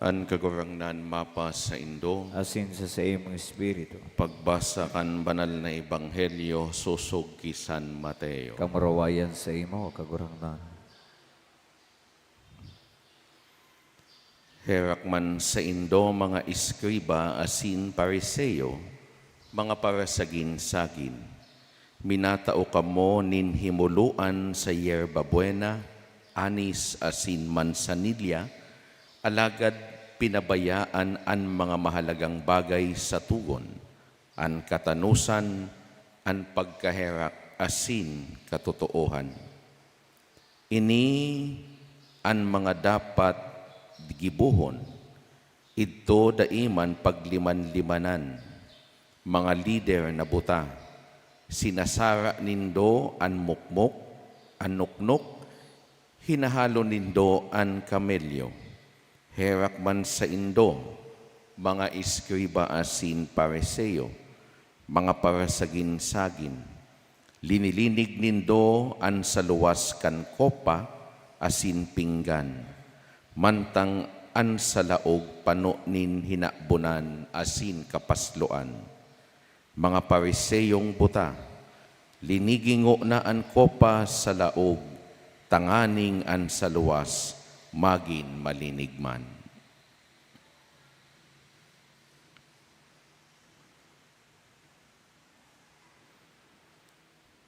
An Kagurangnan mapasaindo. Asin sa saimong espiritu. Pagbasa kan Banal na Ebanghelyo sosog ki San Mateo. Kamurawayan saimo, Kagurangnan. Herak man saindo, mga eskriba asin Fariseo, mga parasagin-sagin! Minatao kamo nin himoloan sa yerba buena, anis asin mansanilya, alagad pinabayaan an mga mahalagang bagay sa togon, an katanosan, an pagkaherak asin katotoohan. Ini an mga dapat gibohon. Idto dai man pagliman-limanan. Mga lider na buta, sinasara nindo an mokmok, an noknok, hinahalo nindo an kamelyo. Herak man saindo, mga eskriba asin Fariseo, mga parasagin-sagin! Linilinig nindo an saluwas kan kopa asin pinggan, mantang an sa laog pano nin hinabonan asin kapasloan. Mga Fariseong buta, linigi ngona an kopa sa laog, tanganing an saluwas magin malinig man.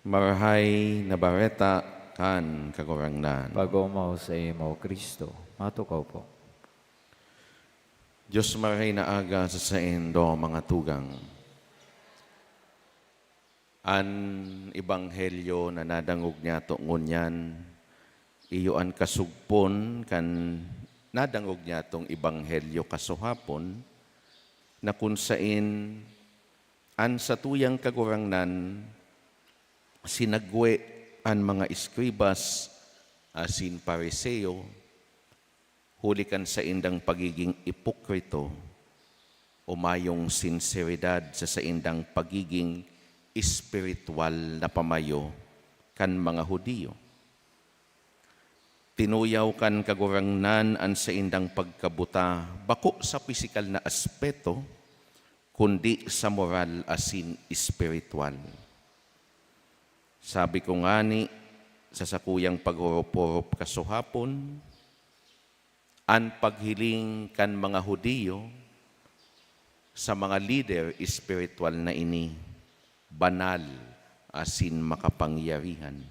Marahay na Bareta kan Kagurangnan. Pag-omaw saimo, Cristo. Matukaw po. Dios, marahay na aga sa saindo, mga tugang. An ebanghelyo na nadangog niyato ngunyan, iyo an kasugpon kan nadangog niyatong ebanghelyo kasuhapon, na kun saen an satuyang Kagurangnan sinagwe an mga eskribas asin Fariseo huli kan saindang pagiging ipokrito o mayong sinseridad sa saindang pagiging espirituwal na pamayo kan mga Judio. Tinuyaw kan Kagurangnan an saindang pagkabuta bako sa pisikal na aspeto, kundi sa moral asin espirituwal. Sabi ko ngani sa sakuyang paghurup-hurup kasuhapon, an paghiling kan mga Judio sa mga lider espirituwal na ini banal asin makapangyarihan,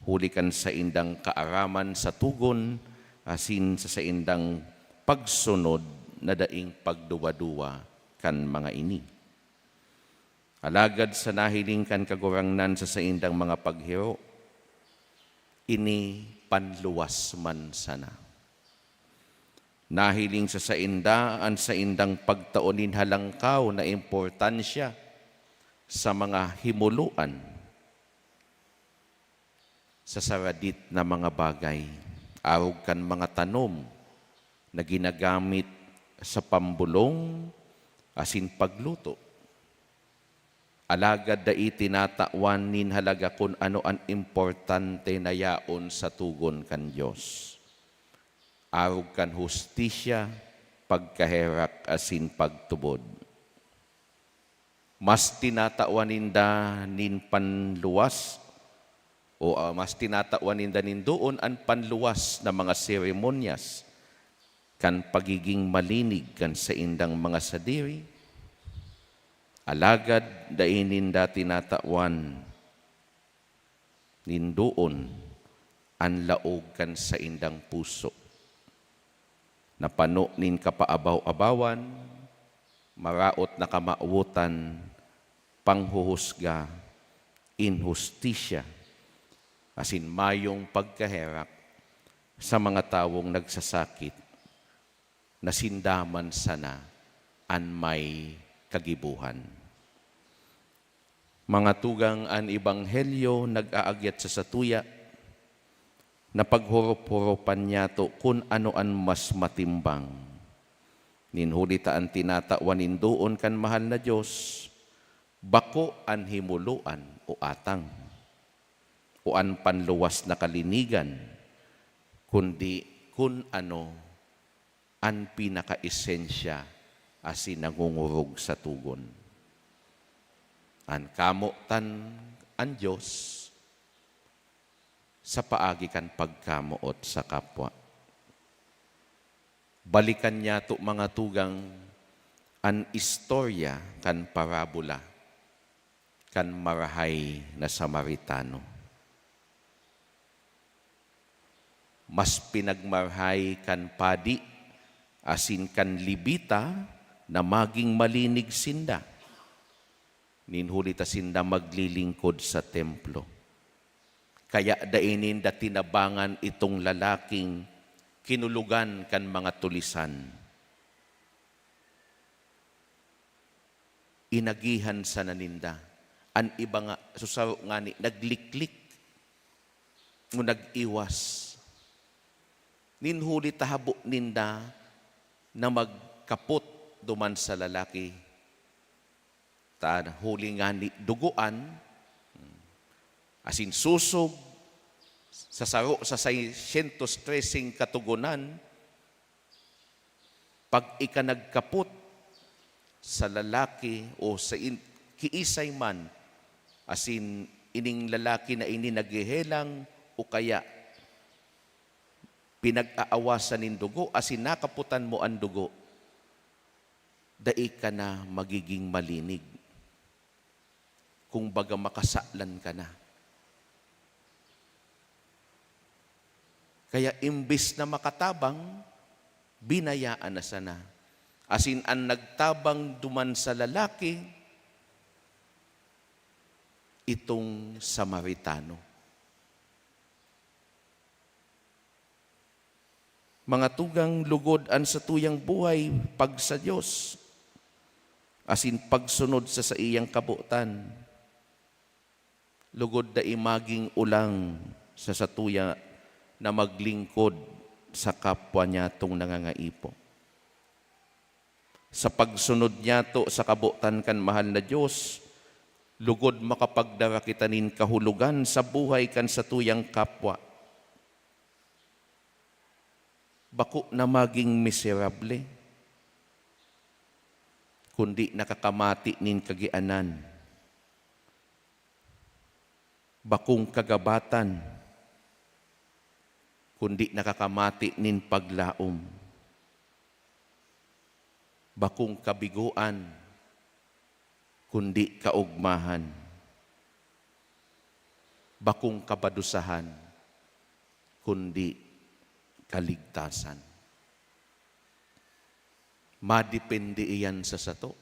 huli kan saindang kaaraman sa togon asin sa saindang pagsunod na daing pagduwa-duwa kan mga ini. Alagad sa nahiling kan Kagurangnan sa saindang mga paghiro, ini panluwas man sana. Nahiling sa sainda an saindang pagtao nin halangkaw na importansya sa mga himoloan, sa saradit na mga bagay, arog kan mga tanom na ginagamit sa pambolong asin pagluto. Alagad dai tinatawan nin halaga kun ano an importante na yaon sa togon kan Dios, arog kan hustisya, pagkaherak asin pagtubod. Mas tinatawan ninda nin panluwas, o, ah, mas tinatawan ninda nin doon an panluwas na mga seremonyas kan pagiging malinig kan saindang mga sadiri, alagad dai ninda tinatawan nin doon an laog kan saindang puso, na pano nin kapaabaw-abawan, maraot na kamawotan, panghuhusga, inhustisya, asin mayong pagkaherak sa mga tawong nagsasakit, na sinda man sana an may kagibohan. Mga tugang, an ebanghelyo nag-aagyat sa satuya na paghurup-hurupan niyato kun ano an mas matimbang. Nin huli ta an tinatawan nin doon kan mahal na Dios, bako an himoloan o atang, o an panluwas na kalinigan, kundi kun ano an pinakaesensya asin nangongorog sa togon. An kamotan an Dios sa paagi kan pagkamoot sa kapwa. Balikan niyato, mga tugang, an istorya kan parabola kan marahay na Samaritano. Mas pinagmarahay kan padi asin kan Levita na magin malinig sinda, nin huli ta sinda maglilingkod sa templo. Kaya dai ninda tinabangan itong lalaking kinulogan kan mga tulisan. Inagihan sana ninda. An iba nga, susaro ngani, nagliklik o nag-iwas. Nin huli ta habo ninda na magkapot duman sa lalaki. Ta huli ngani dugoan, asin sosog sa saro sa seiscientos treseng katogonan, pag ika nagkapot sa lalaki o sa in-, kiisay man, asin ining lalaki na ini naghehelang o kaya pinag-aawasan nin dugo asin nakaputan mo an dugo, dai ka na magiging malinig. Kumbaga, makasalan ka na. Kaya imbes na makatabang, binayaan na sana. Asin an nagtabang duman sa lalaki, itong Samaritano. Mga tugang, lugod an satuyang buhay pag sa Dios, asin pagsunod sa saiyang kabotan. Lugod dai magin olang sa satuya na maglingkod sa kapwa niyatong nangangaipo. Sa pagsunod niyato sa kabotan kan mahal na Dios, lugod makapagdara kita nin kahulogan sa buhay kan satuyang kapwa. Bako na magin miserable, kundi nakakamati nin kagianan. Bakong kagabatan, kundi nakakamati nin paglaom. Bakong kabigoan, kundi kaogmahan. Bakong kabadusahan, kundi kaligtasan. Madepende iyan sa sato.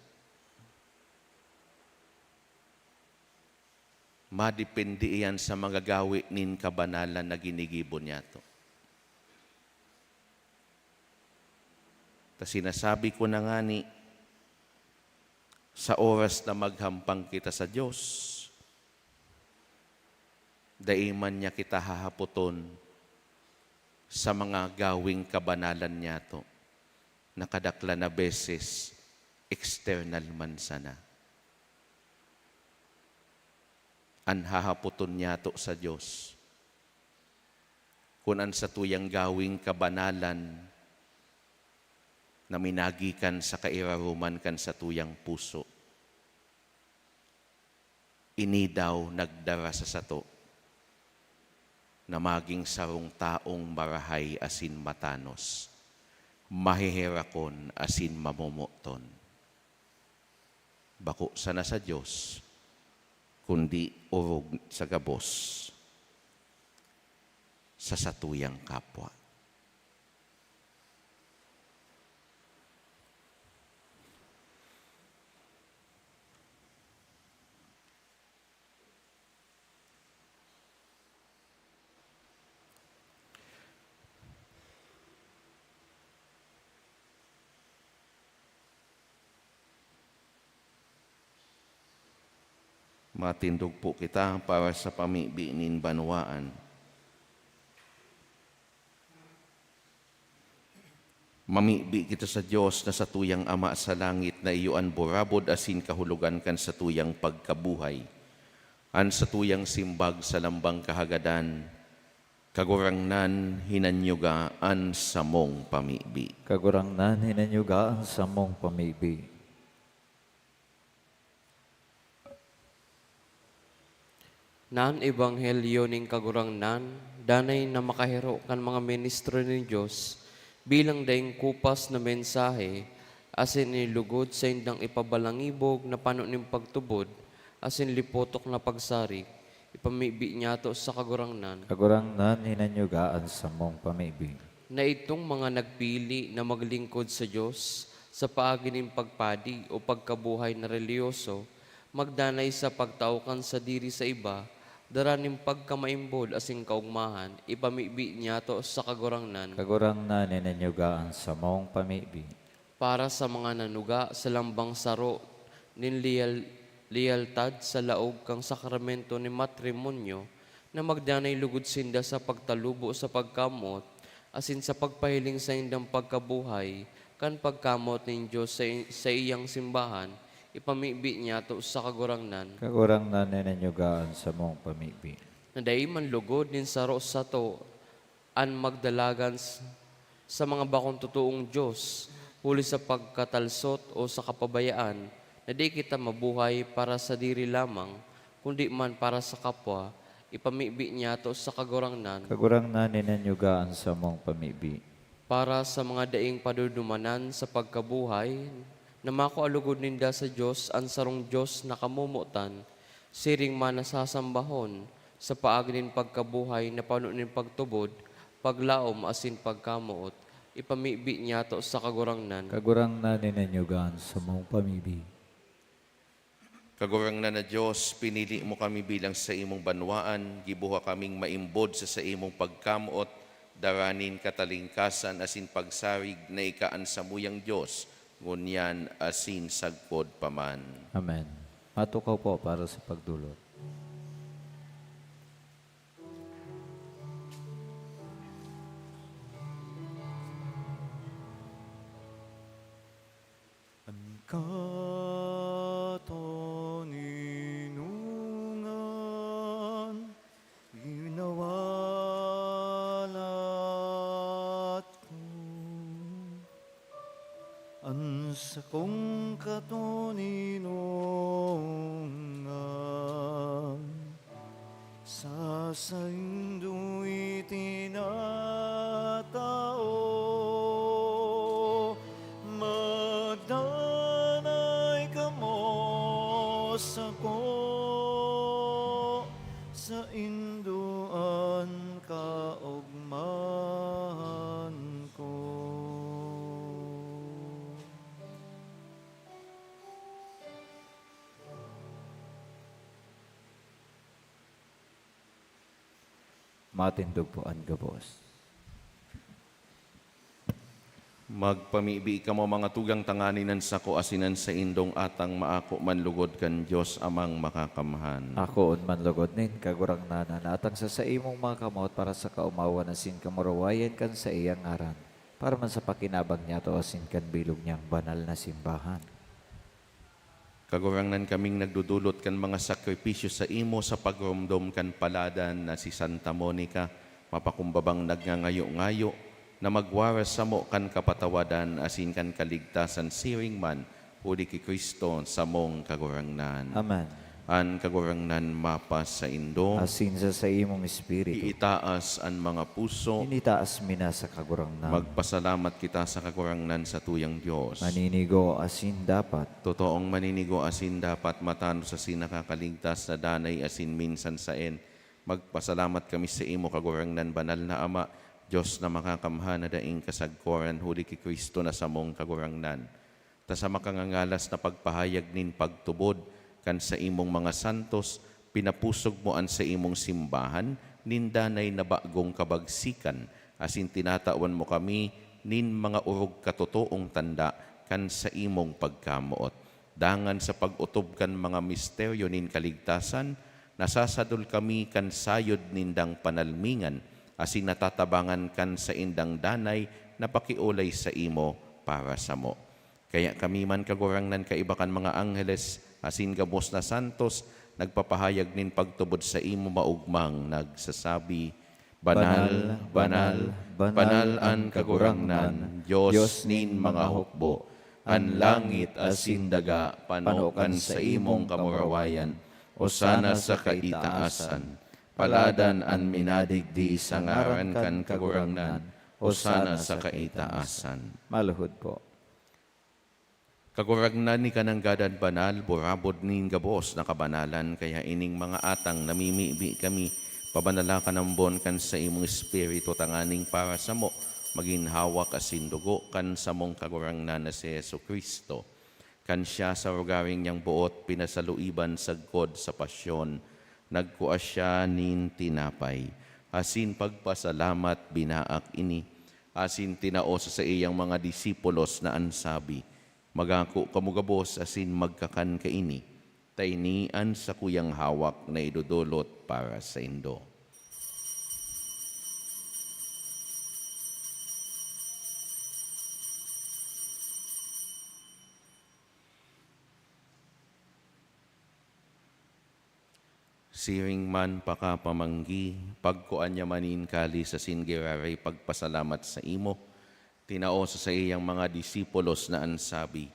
Madepende iyan sa mga gawe nin kabanalan na ginigibo niyato. Ta sinasabi ko na ngani, sa oras na maghampang kita sa Dios, dai man niya kita hahapoton sa mga gaweng kabanalan niyato na kadaklan na beses external man sana. An hahapoton niyato sa Dios, kun an satuyang gaweng kabanalan na minagikan sa kairaroman kan satuyang puso, ini daw nagdara sa sato na magin sarong taong marahay asin matanos, maheherakon asin mamomoton. Bako sana sa Dios, kundi orog sa gabos sa satuyang kapwa. Matindog po kita para sa pamibi nin banwaan. Mamibi kita sa Dios na satuyang Ama sa langit, na iyo an burabod asin kahulogan kan satuyang pagkabuhay. An satuyang simbag sa lambang kahagadan, Kagurangnan, hinanyuga an samong pamibi. Kagurangnan, hinanyuga an samong pamibi. Nan ebanghelyo nin Kagurangnan, danay na makahero kan mga ministro nin Dios bilang daing kupas na mensahe, asin inilugod saindang ipabalangibog na pano nin pagtubod asin lipotok na pagsarig, ipamibi niyato sa Kagurangnan. Kagurangnan, hinanyuga an samong pamibi. Na itong mga nagpili na maglingkod sa Dios sa paagi nin pagpadi o pagkabuhay na relihiyoso, magdanay sa pagtao kan sadiri sa iba, dara nin pagkamaimbod asin kaogmahan, ipamibi niyato sa Kagurangnan. Kagurangnan, hinanyuga an samong pamibi. Para sa mga nanuga sa lambang saro nin liyal-, liyaltad sa laog kan sakramento nin matrimonyo, na magdanay lugod sinda sa pagtalubo sa pagkamoot asin sa pagpahiling saindang pagkabuhay kan pagkamoot nin Dios sa, sa iyang simbahan, ipamibi niyato sa Kagurangnan. Kagurangnan, hinanyuga an samong pamibi. Na dai man lugod nin saro sato an magdalagan s-, sa mga bakong totoong Dios, huli sa pagkatalsot o sa kapabayaan, na di kita mabuhay para sadiri lamang, kundi man para sa kapwa, ipamibi niyato sa Kagurangnan. Kagurangnan, hinanyuga an samong pamibi. Para sa mga daing padudumanan sa pagkabuhay, na makua lugod ninda sa Dios an sarong Dios na kamomotan, siring man na sasambahon, sa paagi nin pagkabuhay na pano nin pagtubod, paglaom asin pagkamoot, ipamibi niyato sa Kagurangnan. Kagurangnan, hinanyuga an samong pamibi. Kagurangnan na Dios, pinili mo kami bilang saimong banwaan, gibuha kaming maimbod sa saimong pagkamoot, dara nin katalingkasan asin pagsarig na ika an samuyang Dios, ngunyan asin sagkod pa man. Amen. Matukaw po para sa pagdulot. An katoninongan, winawalat ko. An sakong katoninongan, sa saindo itinatao, magdanay kamo sako, saindo an kaogmahan ko. Matindog po an gabos. Magpamibi kamo, mga tugang, tanganing an sako asin an saindong atang maako man lugod kan Dios Amang Makakamhan. Akoon man lugod nin Kagurangnan an atang sa saimong mga kamot para sa kaomawan asin kamurawayan kan saiyang ngaran, para man sa pakinabang niyato asin kan bilog niyang banal na simbahan. Kagurangnan, kaming nagdodolot kan mga sakripisyo saimo sa pagromdom kan paladan na si Santa Monica, mapakumbabang nagngangayo-ngayo na magwaras samo kan kapatawadan asin kan kaligtasan siring man huli ki Cristo samong Kagurangnan. Amen. An Kagurangnan mapasaindo. Asin sa saimong espiritu. Iitaas an mga puso. Initaas mi na sa Kagurangnan. Magpasalamat kita sa Kagurangnan, satuyang Dios. Maninigo asin dapat. Totoong maninigo asin dapat, matanos asin nakakaligtas na danay asin minsan saen. Magpasalamat kami saimo, Kagurangnan, banal na Ama, Dios na makakamhan na daing kasagkoran, huli ki Cristo na samong Kagurangnan. Ta sa makangangalas na pagpahayag nin pagtubod kan saimong mga santos, pinapusog mo an saimong simbahan nin danay na bagong kabagsikan, asin tinatawan mo kami nin mga orog katotoong tanda kan saimong pagkamoot. Dangan sa pag-otob kan mga misteryo nin kaligtasan, nasasadol kami kan sayod nindang panalmingan asin natatabangan kan saindang danay na pakiolay saimo para samo. Kaya kami man, Kagurangnan, kaiba kan mga angheles asin gabos na santos, nagpapahayag nin pagtubod saimo maogmang nagsasabi, Banal, banal, banal an Kagurangnan, Dios nin mga hukbo. An langit asin daga pano kan saimong kamurawayan. Osana sa kaitaasan. Paladan an minadigdi sa ngaran kan Kagurangnan. Osana sa kaitaasan. Maluhod po. Kagurangnan, ika nanggad an banal, burabod nin gabos na kabanalan, kaya ining mga atang namimibi kami, pabanala ka nambon kan saimong Espiritu, tanganing para samo magin hawak asin dugo kan samong Kagurangnan na si Jesu-Cristo. Kan siya sa rogaring niyang boot pinasaluiban sagkod sa pasyon, nagkua siya nin tinapay, asin pagpasalamat, binaak ini, asin tinao sa saiyang mga disipulos na an sabi, "Magako kamo gabos asin magkakan kaini, ta ini an sakuyang hawak na idodolot para saindo." Siring man pakapamanggi, pagkua niya man nin kalis asin giraray pagpasalamat saimo, tinao sa saiyang mga disipulos na an sabi,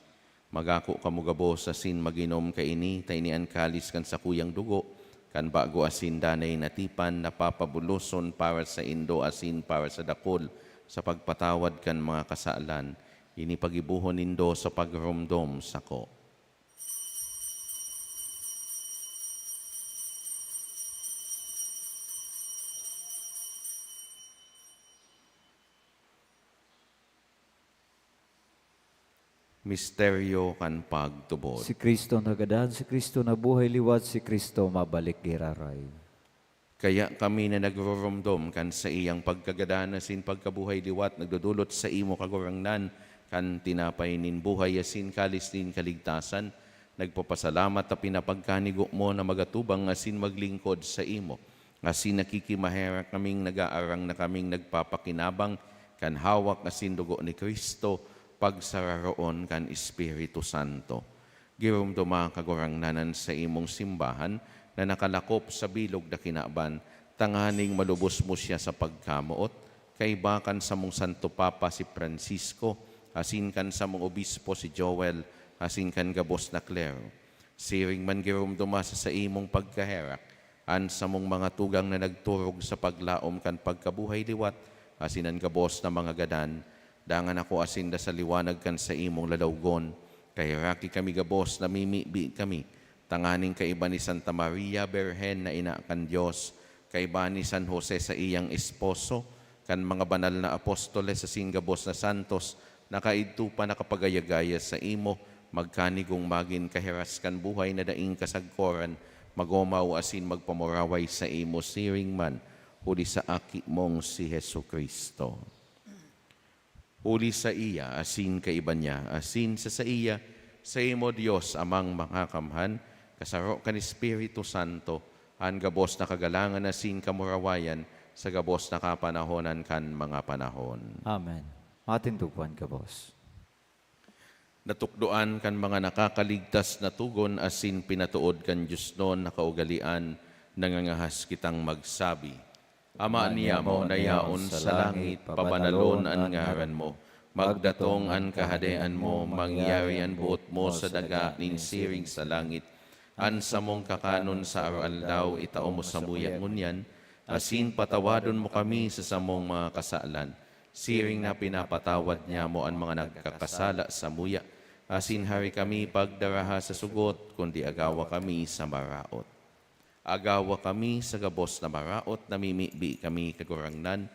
"Magako kamo gabos asin mag-inom kaini, ta ini an kalis kan sakuyang dugo, kan bago asin danay na tipan, na papabuloson para saindo asin para sa dakul sa pagpatawad kan mga kasalan. Ini paggibohon nindo sa pagromdom sako." Misteryo kan pagtubod. Si Cristo nagadan, si Cristo nabuhay liwat, si Cristo mabalik giraray. Kaya kami na nagruromdom kan saiyang pagkagadan asin pagkabuhay liwat, nagdodolot saimo, Kagurangnan, kan tinapay nin buhay asin kalis nin kaligtasan, nagpapasalamat ta pinapagkanigo mo na magatubang asin maglingkod saimo. Asin nakikimaherak kaming nagaarang na kaming nagpapakinabang kan hawak asin dugo ni Cristo, pagsararoon kan Espiritu Santo. Giromdoma, Kagurangnan, an saimong simbahan na nakalakop sa bilog na kinaban, tanganing malubos mo siya sa pagkamoot, kaiba kan samong Santo Papa si Francisco, asin kan samong Obispo si Joel, asin kan gabos na klero. Siring man giromdoma sa saimong pagkaherak an samong mga tugang na nagturog sa paglaom kan pagkabuhay liwat, asin an gabos na mga gadan, dangan ako asin da sa liwanag kan saimong lalawgon. Kaheraki kami gabos, namimibi kami, tanganing kaiba ni Santa Maria Birhen na ina kan Dios, kaiba ni San Jose sa iyang esposo, kan mga banal na apostoles asin gabos na santos na kaidto pa nakapagaya-gaya saimo, magkanigong magin kaheras kan buhay na daing kasagkoran, magomaw asin magpamuraway saimo siring man, huli sa Aki mong si Jesu-Cristo. Huli saiya asin kaiba niya, asin sa saiya, saimo, Dios Amang Makakamhan, kasaro kan Espiritu Santo, an gabos na kagalangan asin kamurawayan sa gabos na kapanahonan kan mga panahon. Amen. Matindog po an gabos. Natukdoan kan mga nakakaligtas na togon asin pinatood kan diosnon na kaugalean, nangangahas kitang magsabi, Ama niyamo na yaon sa langit, pabanalon an ngaran mo. Magdatong an Kahadean mo, mangyari an boot mo sa daga nin siring sa langit. An samong kakanon sa aroaldaw itao mo samuya ngunyan, asin patawadon mo kami sa samong mga kasalan, siring na pinapatawad nyamo an mga nagkakasala samuya. Asin hari kami pagdaraha sa sugot, kundi agawa kami sa maraot. Agawa kami sa gabos na maraot, namimibi kami, Kagurangnan,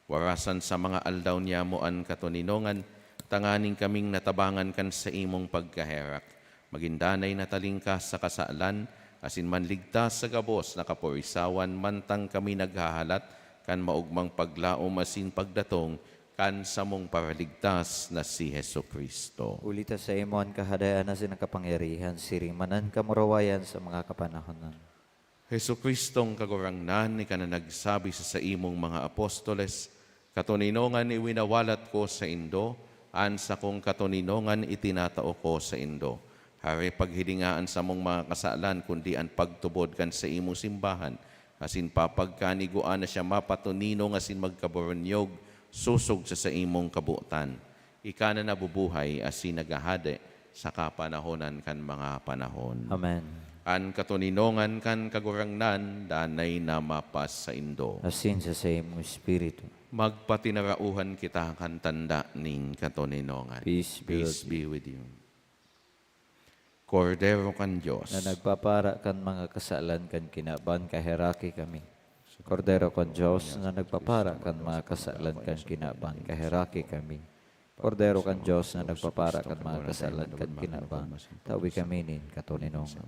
warasan sa mga aldaw niyamo an katoninongan, tanganing kaming natabangan kan saimong pagkaherak, magin danay na talingkas sa kasalan, asin manligtas sa gabos na kaporisawan, mantang kami naghahalat kan maogmang paglaom asin pagdatong kan samong Paraligtas na si Jesu-Cristo. Huli ta saimo an Kahadean asin an kapangyarihan, siring man an kamurawayan sa mga kapanahonan. Jesu-Cristong Kagurangnan, ika na nagsabi sa saimong mga apostoles, "Katoninongan iwinawalat ko saindo, an sakong katoninongan itinatao ko saindo." Hari, paghilinga an samong mga kasalan, kundi an pagtubod kan saimong simbahan, asin papagkanigua na siya mapatoninong asin magkaburunyog sosog sa saimong kabotan. Ika na nabubuhay asin naghahade sa kapanahonan kan mga panahon. Amen. An katoninongan kan Kagurangnan danay na mapasaindo. Asin sa saimong espiritu. Magpatinarauhan kita kan tanda nin katoninongan. Peace be with you. Kordero kan Dios. Na nagpapara kan mga kasalan kan kinaban, kaheraki kami. Kordero kan Dios na nagpapara kan mga kasalan kan kinaban, kaheraki kami. Kordero kan Dios na nagpapara kan mga kasalan kan kinaban, tawi kami nin katoninongan.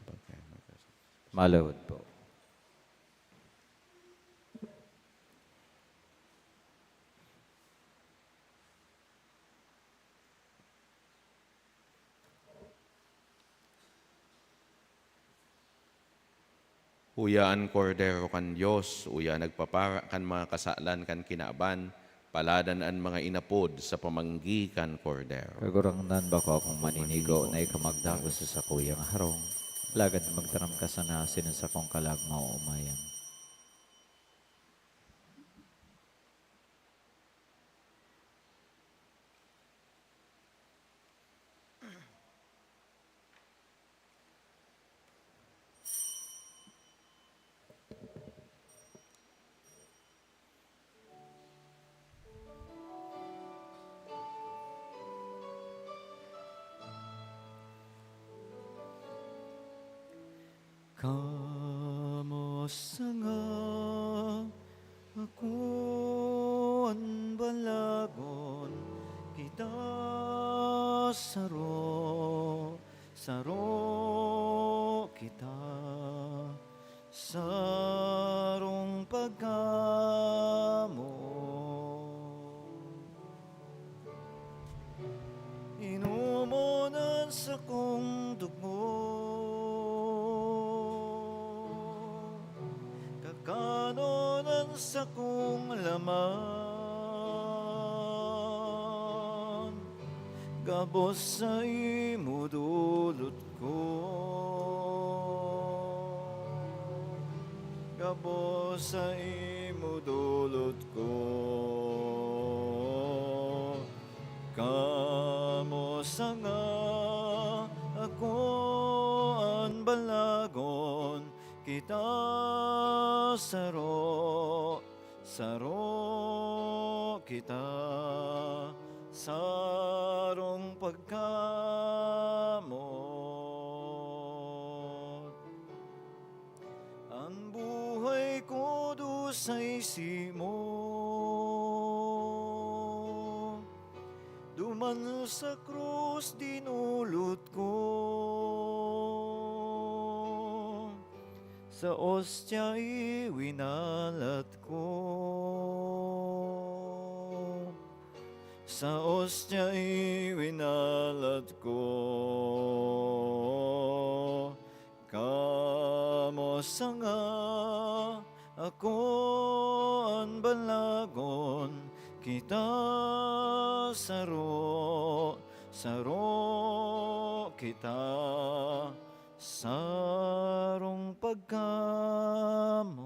Malawod po. Uya an Kordero kan Dios, uya nagpapara kan mga kasalan kan kinaban, paladan an mga inapod sa pamanggi kan Kordero. Kagurangnan, bako akong maninigo na ika magdagos sa sakuyang harong, alagad magtaram ka sana asin an sakong kalag maoomayan. Kamo sanga, ako an balagon, kita saro, saro kita, sarong pagkamoot. Inomon an sakong dugo, kakanon an sakong laman, gabos saimo dolot ko, gabos saimo dolot ko. Kamo sanga, ako an balagon, kita saro, saro kita, sarong pagkamoot. An buhay ko dusay simo, duman sa krus dinolot ko, sa ostya iwinalat ko, sa ostya iwinalat ko. Kamo sanga, ako an balagon, kita saro, saro kita, sarong pagkamoot.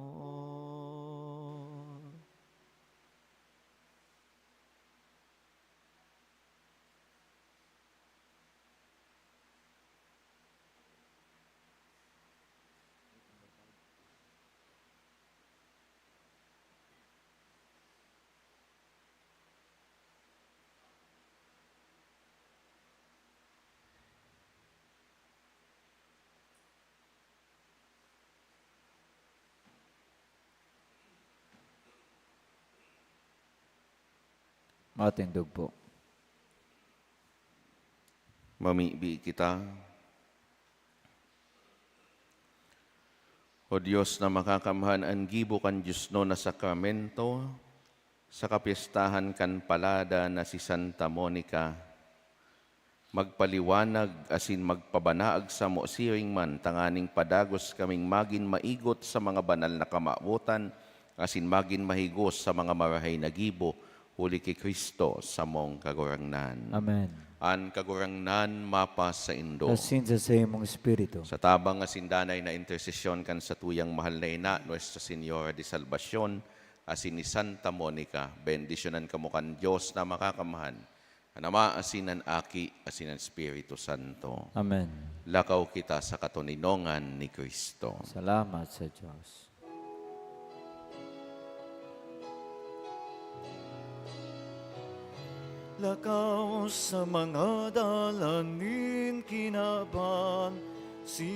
Matindog po. Mamibi kita. O Dios na makakamhan, an gibo kan diosnon na sakramento sa kapyestahan kan Palada na si Santa Monica, magpaliwanag asin magpabanaag samo siring man, tanganing padagos kaming magin maigot sa mga banal na kamawotan asin magin mahigos sa mga marahay na gibo, huli ki Cristo, samong Kagurangnan. Amen. An Kagurangnan mapasaindo. Asin sa saimong espiritu. Sa tabang asin danay na intersesyon kan satuyang mahal na Ina, Nuestra Señora de Salvacion, asin ni Santa Monica, bendisyonan kamo kan Dios na Makakamhan, an Ama, asin an Aki, asin an Espiritu Santo. Amen. Lakaw kita sa katoninongan ni Cristo. Salamat sa Dios. Lakaw sa mga dalan nin kinaban, si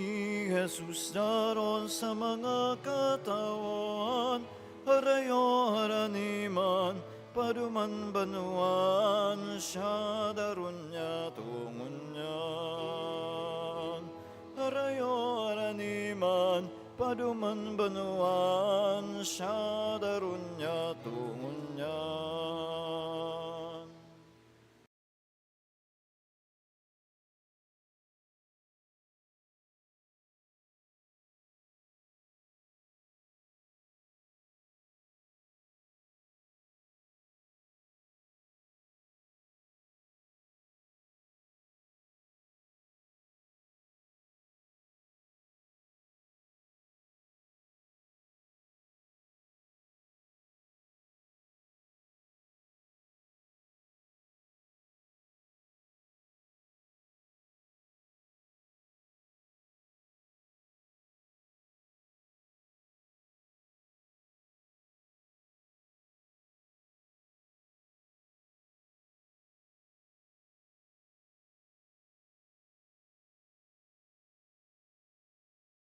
Jesus daron sa mga katawan, harayo haraniman, paduman banwan, siya daron niya tungon niyan. Harayo haraniman, paduman banwan, siya daron niya tungon niyan.